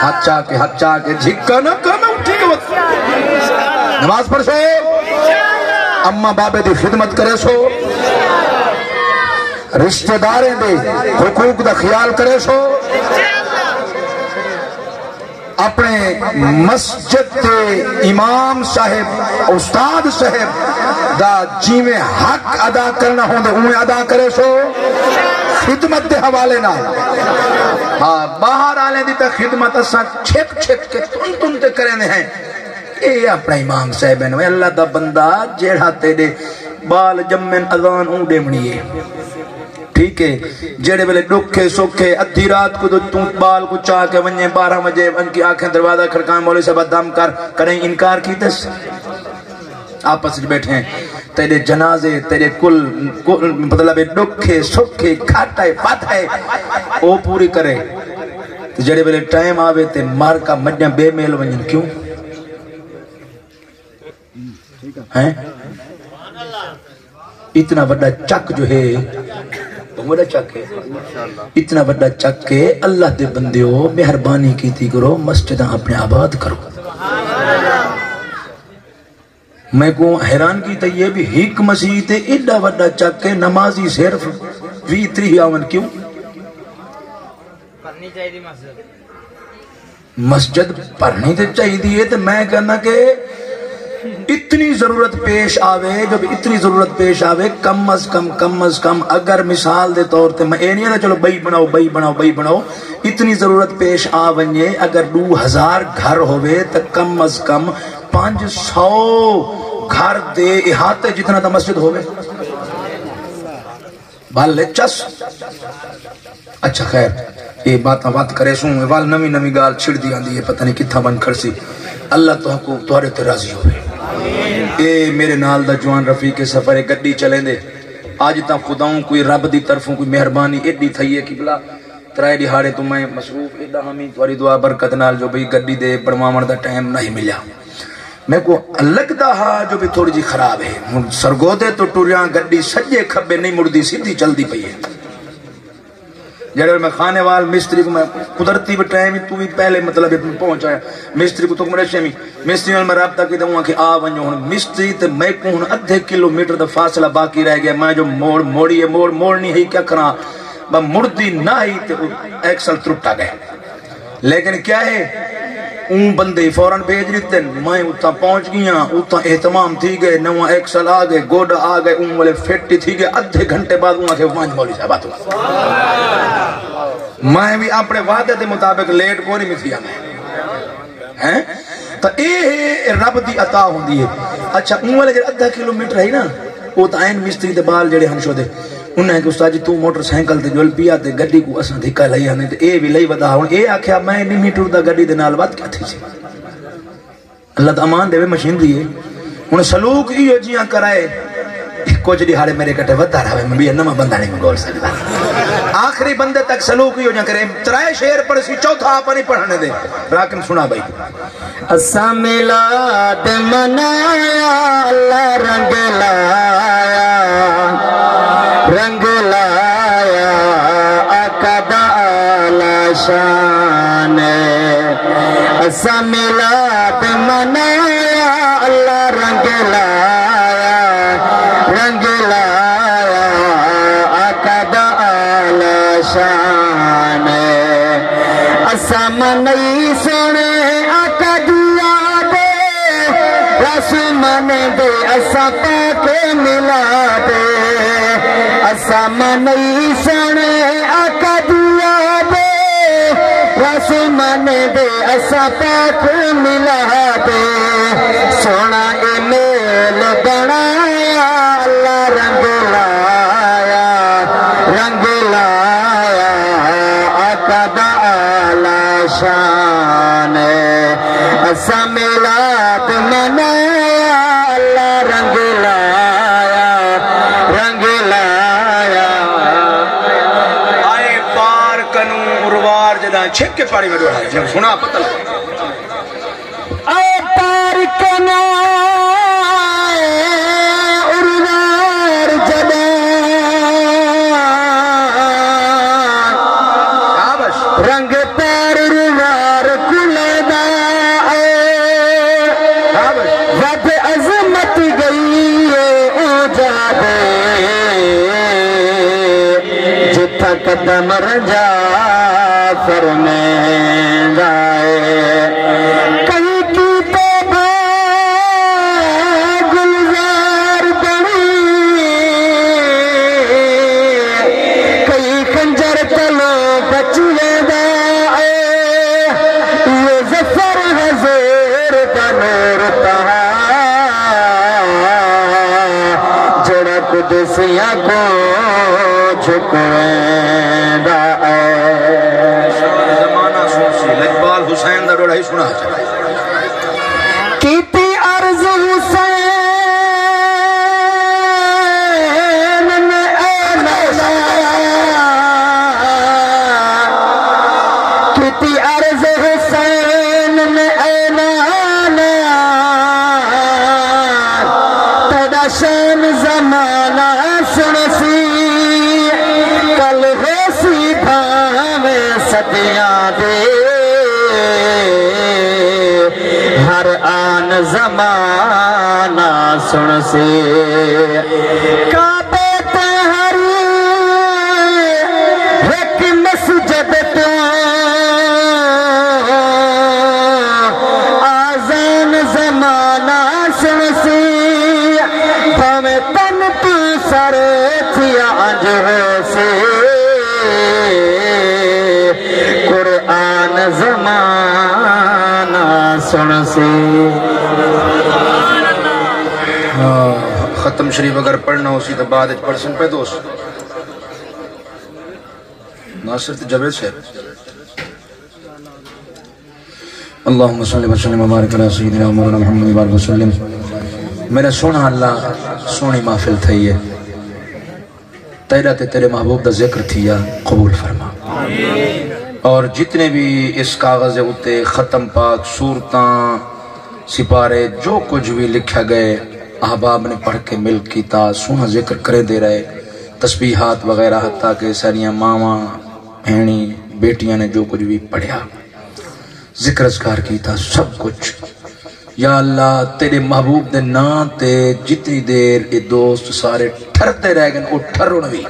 ہتھ چا کے، ہتھ چا کے، جھکا نہ کر، میں اٹھی کے وقت۔ نماز پڑھسو؟ اماں بابے دی خدمت کریسو؟ رشتہ داریں دے حقوق دا خیال کریسو؟ اپݨے مسجد دے امام صاحب، استاد صاحب دا جیویں حق ادا کرنا ہوندے، اونویں ادا کریسو خدمت دے حوالے نال۔ ہاں، باہر آلیں دی تاں خدمت اساں چھک چھک کے، تن تن تے کریندے ہیں۔ اے اپݨا امام صاحب ہن۔ اے اللہ دا بندہ، جیڑھا تیݙے ٻال ڄمن، اذان اوں ݙیوݨی ہے۔ ٹھیک ہے، جیڑھے ویلے ݙکھ ہے، سکھ ہے، ادھی رات کوں تاں توں ٻال کوں چا کے ونڄیں، ٻارہاں وڄے، ان کی آکھیں، دروازہ کھڑکائیں، مولوی صاحب دم کر، کݙاہیں انکار کیتس؟ آپس وچ ٻیٹھے ہیں، تیݙے جنازے، تیݙے کل، کل، مطلب ہے ݙکھ ہے، سکھ ہے، گھاٹا ہے، ودھ ہے، او پوری کرے۔ تے جیڑھے ویلے ٹائم آوے تے مر کا مݙیاں بے میل ونڄن، کیوں؟ ہیں؟ اتنا وݙا چک جو ہے، بہت وݙا چک ہے، اتنا وݙا چک ہے، اللہ دے بندیو، مہربانی کیتی کرو، مسجداں اپݨے آباد کرو۔ میکوں حیران کیتا یہ بھی ہک مسیت ہے، ایݙا وݙا چک ہے، نمازی صرف ویہہ تریہہ آون، کیوں؟ مسجد بھرنی تے چاہیدی ہے، تے میں کہنا کہ اتنی ضرورت پیش آوے، جب اتنی ضرورت پیش آوے، کم از کم، کم از کم اگر مثال دے طور تے میں اے نہیں آہدا چلو بئی بݨاؤ، بئی بݨاؤ، بئی بݨاؤ، اتنی ضرورت پیش آ ونڄے، اگر ݙو ہزار گھر ہووے تاں کم از کم پنج سو گھر دے احاطے جتنا تاں مسجد ہووے۔ بھل چس۔ اچھا خیر، اے باتاں وت کریسوں، اے ول نویں نویں ڳالھ چھڑدی آندی ہے، پتہ نہیں کتھاں ونڄ کھڑسی۔ اللہ تہاکوں، تہاݙے تے راضی ہووے۔ اے میرے نال دا جوان رفیق سفر ہے، گݙی چلیندے۔ اڄ تاں خداؤں کوئی رب دی طرفوں کوئی مہربانی ایݙی تھئی ہے قبلہ، ترائے ݙیہاڑے توں میں مصروف ایݙا ہامی، تہاݙی دعا برکت نال جو بھئی گݙی دے بݨواوݨ دا ٹائم نہیں ملیا۔ میکوں لڳدا ہا جو بھی تھوڑی جی خراب ہے۔ ہݨ سرگودھے توں ٹریاں، گݙی سڄے کھٻے نہیں مڑدی، سدھی چلدی پئی ہے۔ جیڑھے ویلے میں خانے وال مستری کوں، میں قدرتی بھی ٹائم ہی، توں بھی پہلے مطلب ہے پہنچ آیا۔ مستری کوں توں مرشے میں، مستری نال میں رابطہ کیتا، اوں آکھیا آ ونڄو۔ ہݨ مستری تے میکوں ہݨ ادھے کلومیٹر دا فاصلہ باقی رہ ڳیا۔ میں جو موڑ موڑی ہے، موڑ موڑنی ہے، کیا کراں؟ میں مڑدی نہ ہئی تے ایکسل ترٹا ڳئے۔ لیکن کیا ہے، اوں بندے فوراً بھیج ݙتن، میں اتھاں پہنچ ڳیاں، اتھاں اہتمام تھی ڳئے، نواں ایکسل آ ڳئے، گوڈا آ ڳئے، اوں والے فٹ تھی ڳئے، ادھے گھنٹے بعد اوں آکھے، ونڄ مولوی صاحب توں۔ میں بھی اپݨے وعدے دے مطابق لیٹ کوئی نہیں تھیا میں۔ ہیں؟ تاں اے ہے رب دی عطا ہوندی ہے۔ اچھا، اوں والے جڑا ادھا کلومیٹر ہے نا، او تاں عین مستری دے بال جڑے ہن شودے۔ انہاں آکھیا، "استاد جی، توں موٹر سائیکل تے جل پیا تے گݙی کوں اساں دھکا لئی آنے تے اے وی لئی ودا ہݨ۔" اے آکھیا، "میں نی میٹر دا گݙی دے نال ودھ کیا تھیسی۔" اللہ دا امان ݙیوے، مشین دی ہے۔ ہݨ سلوک ایہو جیاں کرائے، کجھ ݙیہاڑے میݙے کٹھے ودھا رہوے، میں ٻیا نواں بندہ نہیں منگول سڳدا۔ آخری بندے تک سلوک ایہو جیاں کرے، ترائے شعر پڑھسی، چوتھا آپ نہیں پڑھݨ ݙے۔ راکن سݨا بھائی۔ اساں میلاد منایا، اللہ رنگ لایا، رنگ لایا، آقا دا اعلیٰ شان ہے۔ اساں میلاد منایا، اللہ رنگ لایا، رنگ لایا، آقا دا اعلیٰ شان ہے۔ اساں منائی سوہݨے آقا دی یاد، رس منیندے اساں پاک میلاد۔ اساں منائی سوہݨے آقا دی یاد، رس منیندے اساں پاک میلاد۔ سوہݨا اے میل بݨایا، اللہ رنگ لایا، رنگ لایا، آقا دا اعلیٰ شان ہے۔ اساں میلاد منایا، اللہ رنگ لایا، رنگ لایا۔ آئے پار کنوں اروار جݙاں چھک کے پاݨی میں ݙوہایا۔ سݨا پتہ لڳا۔ اے تارکنا اروار جݙاں، شاباش۔ رنگ پار اروار کلدا اے، شاباش۔ ودھ عظمت ڳئی اے اجاڑ دے۔ جتھاں قدم رنجا فرمیندا اے۔ کہیں کیتے بھا گلزار بݨی، کہیں خنجر تلوں بچ ویندا اے۔ ایہو ظفر حضور دا نور تہا، جیڑھا قدسیاں کوں جھکویندا اے۔ زمانہ سݨسی، لجپال حسین دا ݙوہڑا ہی سݨا چا۔ کیتی عرض حسین نے اے نانا، کیتی عرض حسین نے اے نانا، تیݙا شان زمانہ سݨسی، کل ہوسی بھانویں صدیاں دے، ہر آن زمانہ سݨسی۔ کعبے تے ہر ہک مسجد توں آذان زمانہ سݨسی، بھانویں تن توں سر تھیا انج ہوسی، قرآن زمانہ سݨسی۔ ہاں، ختم شریف اگر پڑھݨا ہوسی تاں بعد وچ پڑھسن پئے دوست۔ ناصر تے جاوید صاحب۔ اللہم صلی وسلم وبارک علی سیدنا مولانا محمد وبارک وسلم۔ میرا سوہݨا اللہ، سوہݨی محفل تھئی ہے، تیݙا تے تیݙے محبوب دا ذکر تھیا، قبول فرما۔ اور جتنے بھی اس کاغذ اتے ختم پاک، سورتاں، سپارے، جو کجھ بھی لکھیا ڳئے، احباب نے پڑھ کے مل کیتا، سوہݨا ذکر کریندے رہے، تسبیحات وغیرہ، حتیٰ کہ ساݙیاں ماواں، بھیݨیں، بیٹیاں نے جو کجھ بھی پڑھیا، ذکر اذکار کیتا، سب کجھ۔ یا اللہ، تیݙے محبوب دے ناں تے جتنی دیر اے دوست سارے ٹھردے رہ ڳئن، او ٹھرݨ وی۔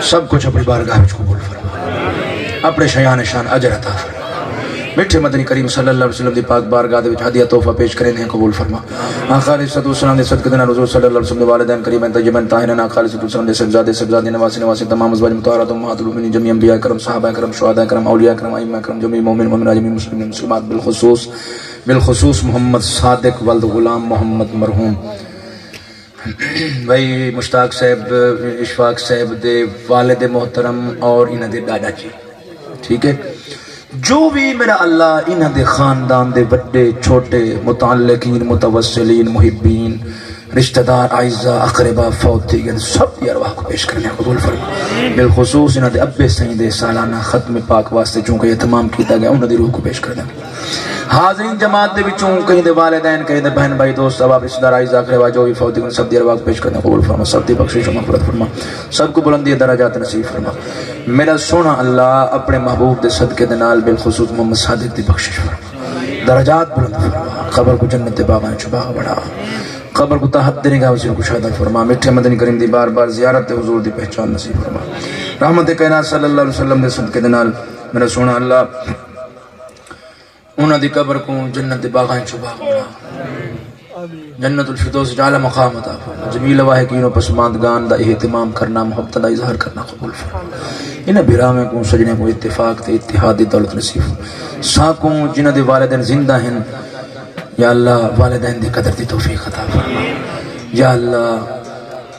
سب کجھ اپݨی بارگاہ وچ قبول فرما۔ اپݨے شایان شان اجر عطا فرما۔ میٹھے مدنی کریم صلی اللہ علیہ وسلم دی پاک بارگاہ دے وچ ہدیہ تحفہ پیش کریندے ہیں، قبول فرما۔ آقا علیہ الصلوۃ والسلام دے صدقے دے نال حضور صلی اللہ علیہ وسلم دے والدین کریمین طیبین طاہرین، آقا علیہ الصلوۃ والسلام دے صاحبزادے، صاحبزادیاں، نواسے، نواسے، تمام ازواج مطہرات، امہات المؤمنین، جمیع انبیاء کرام، صحابہ کرام، شہداء کرام، اولیاء کرام، ائمہ کرام، جمیع مومن، مومنات، جمیع مسلمین، مسلمات، بالخصوص، بالخصوص محمد صادق ولد غلام محمد مرحوم بھائی مشتاق صاحب، اشفاق صاحب دے والد محترم اور انہاں دے ڈاڈا جی، ٹھیک ہے، جو بھی میرا اللہ انہاں دے خاندان دے وڈے چھوٹے متعلقین، متوسلین، محبین، رشتہ دار، اعزاء، اقربا فوت تھی ڳئے، سب دی ارواح کو پیش کرنے قبول فرما۔ بالخصوص انہاں دے ابے سائیں دے سالانہ ختم پاک واسطے چونکہ اہتمام کیتا ڳیا، انہاں دی روح کو پیش کر دیں۔ حاضرین جماعت دے وچوں کہیں دے والدین، کہیں دے بہن بھائی، دوست احباب، رشتہ دار، اعزاء، اقربا، جو بھی فوت تھی ڳئے، سب دی ارواح کو پیش کر دیں قبول فرما، سب دی بخشش و مغفرت فرما، سب کو بلندی درجات نصیب فرما۔ میرا سوہݨا اللہ، اپݨے محبوب دے صدقے دے نال بالخصوص محمد صادق دی بخشش فرما، درجات بلند فرما، قبر کو جنت دے باغاں چ باغ بݨا، قبر کو تحت دے نگاہ وچ کشادہ فرما، میٹھے مدنی کریم دی بار بار زیارت تے حضور دی پہچان نصیب فرما۔ رحمت کائنات صلی اللہ علیہ وسلم دے صدقے دے نال میرا سوہݨا اللہ، انہاں دی قبر کو جنت دے باغاں چ باغ بݨا، جنت الفردوس اعلیٰ مقام عطا فرما۔ جمیل لواحقین و پسماندگان دا اہتمام کرنا، محبت دا اظہار کرنا قبول فرما۔ انہاں بھراواں کو، سجݨاں کو اتفاق تے اتحاد دی دولت نصیب فرما۔ ساکوں جنہاں دے والدین زندہ ہن، یا اللہ، والدین دی قدر دی توفیق عطا فرما۔ یا اللہ،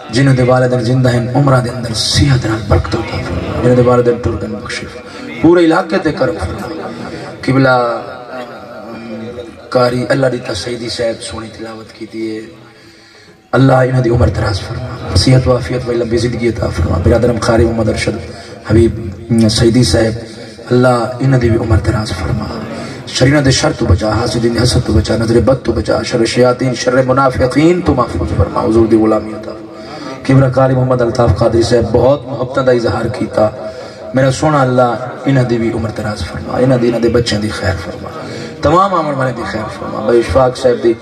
جنہاں دے والدین زندہ ہن، عمراں دے اندر صحت نال برکت عطا فرما۔ جنہاں دے والدین ٹر ڳئے، بخشے فرما۔ پورے علاقے تے کرم فرما۔ قبلہ قاری اللہ ݙتا سعیدی صاحب سوہݨی تلاوت کیتی ہے۔ اللہ انہاں دی عمر دراز فرما، صحت و عافیت و لمبی زندگی عطا فرما۔ برادرم قاری محمد ارشد حبیب سعیدی صاحب، اللہ انہاں دی بھی عمر دراز فرما۔ شرینہ دے شر تو بچا، حاسدین دے حسد تو بچا، نظر بد تو بچا، شر شیاطین، شر منافقین تو محفوظ فرما، حضور دی غلامی عطا فرما۔ قبلہ قاری محمد الطاف قادری صاحب بہت محبتاں دا اظہار کیتا۔ میرا سوہݨا اللہ، انہاں دی بھی عمر دراز فرما، انہاں دی، انہاں دے بچیاں دی خیر فرما، تمام آوݨ والے دی خیر فرما۔ بھائی اشفاق صاحب دی،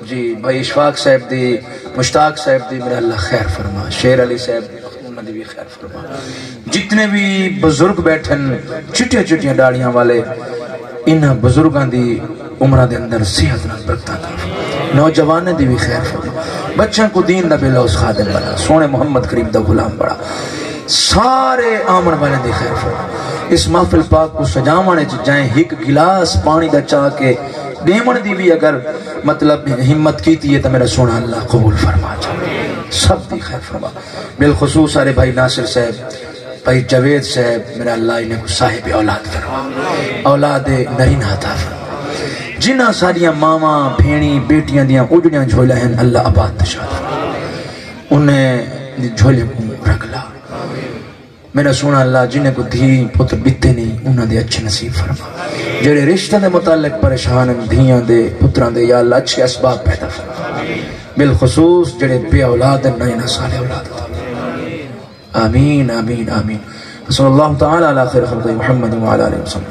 جی، بھائی اشفاق صاحب دی، مشتاق صاحب دی، میرا اللہ خیر فرما۔ شیر علی صاحب دی، انہاں دی بھی خیر فرما۔ جتنے بھی بزرگ بیٹھن، چٹیاں چٹیاں ݙاڑھیاں والے، انہاں بزرگاں دی عمراں دے اندر صحت نال برکتاں عطا فرما۔ نوجوانیں دی بھی خیر فرما۔ بچیاں کو دین دا بے لوث خادم بݨا۔ سوہݨے محمد کریم دا غلام بݨا۔ سارے آوݨ والے دی خیر فرما۔ اس محفل پاک کو سجاوݨ وچ جائیں ہک گلاس پاݨی دا چا کے ݙیوݨ دی بھی اگر مطلب ہمت کیتی ہے تو میرا سوہݨا اللہ قبول فرما جا۔ سب دی خیر فرما۔ بالخصوص سارے بھائی ناصر صاحب، بھائی جاوید صاحب، میرا اللہ انہیں کو صاحب اولاد فرما، اولاد نرینہ عطا فرما۔ جنہاں ساݙیاں ماواں، بھیݨیں، بیٹیاں دیاں اجڑیاں جھولیاں ہن، اللہ آباد تے شاد فرما۔ انہیں دی جھولیاں کو رکھ لا۔ میرا سوہݨا اللہ، جنہیں کو دھی پتر ݙتے نہیں، انہاں دے اچھے نصیب فرما۔ جڑے رشتہ دے متعلق پریشان ہن، دھیاں دے، پتراں دے، یا اللہ اچھے اسباب پیدا فرما۔ بالخصوص جڑے بے اولاد ہن، نرینہ صالح اولاد عطا فرما۔ آمین، آمین، آمین۔ وصلی اللہ تعالی علی خیر خلقہ محمد وعلی آلہ وسلم۔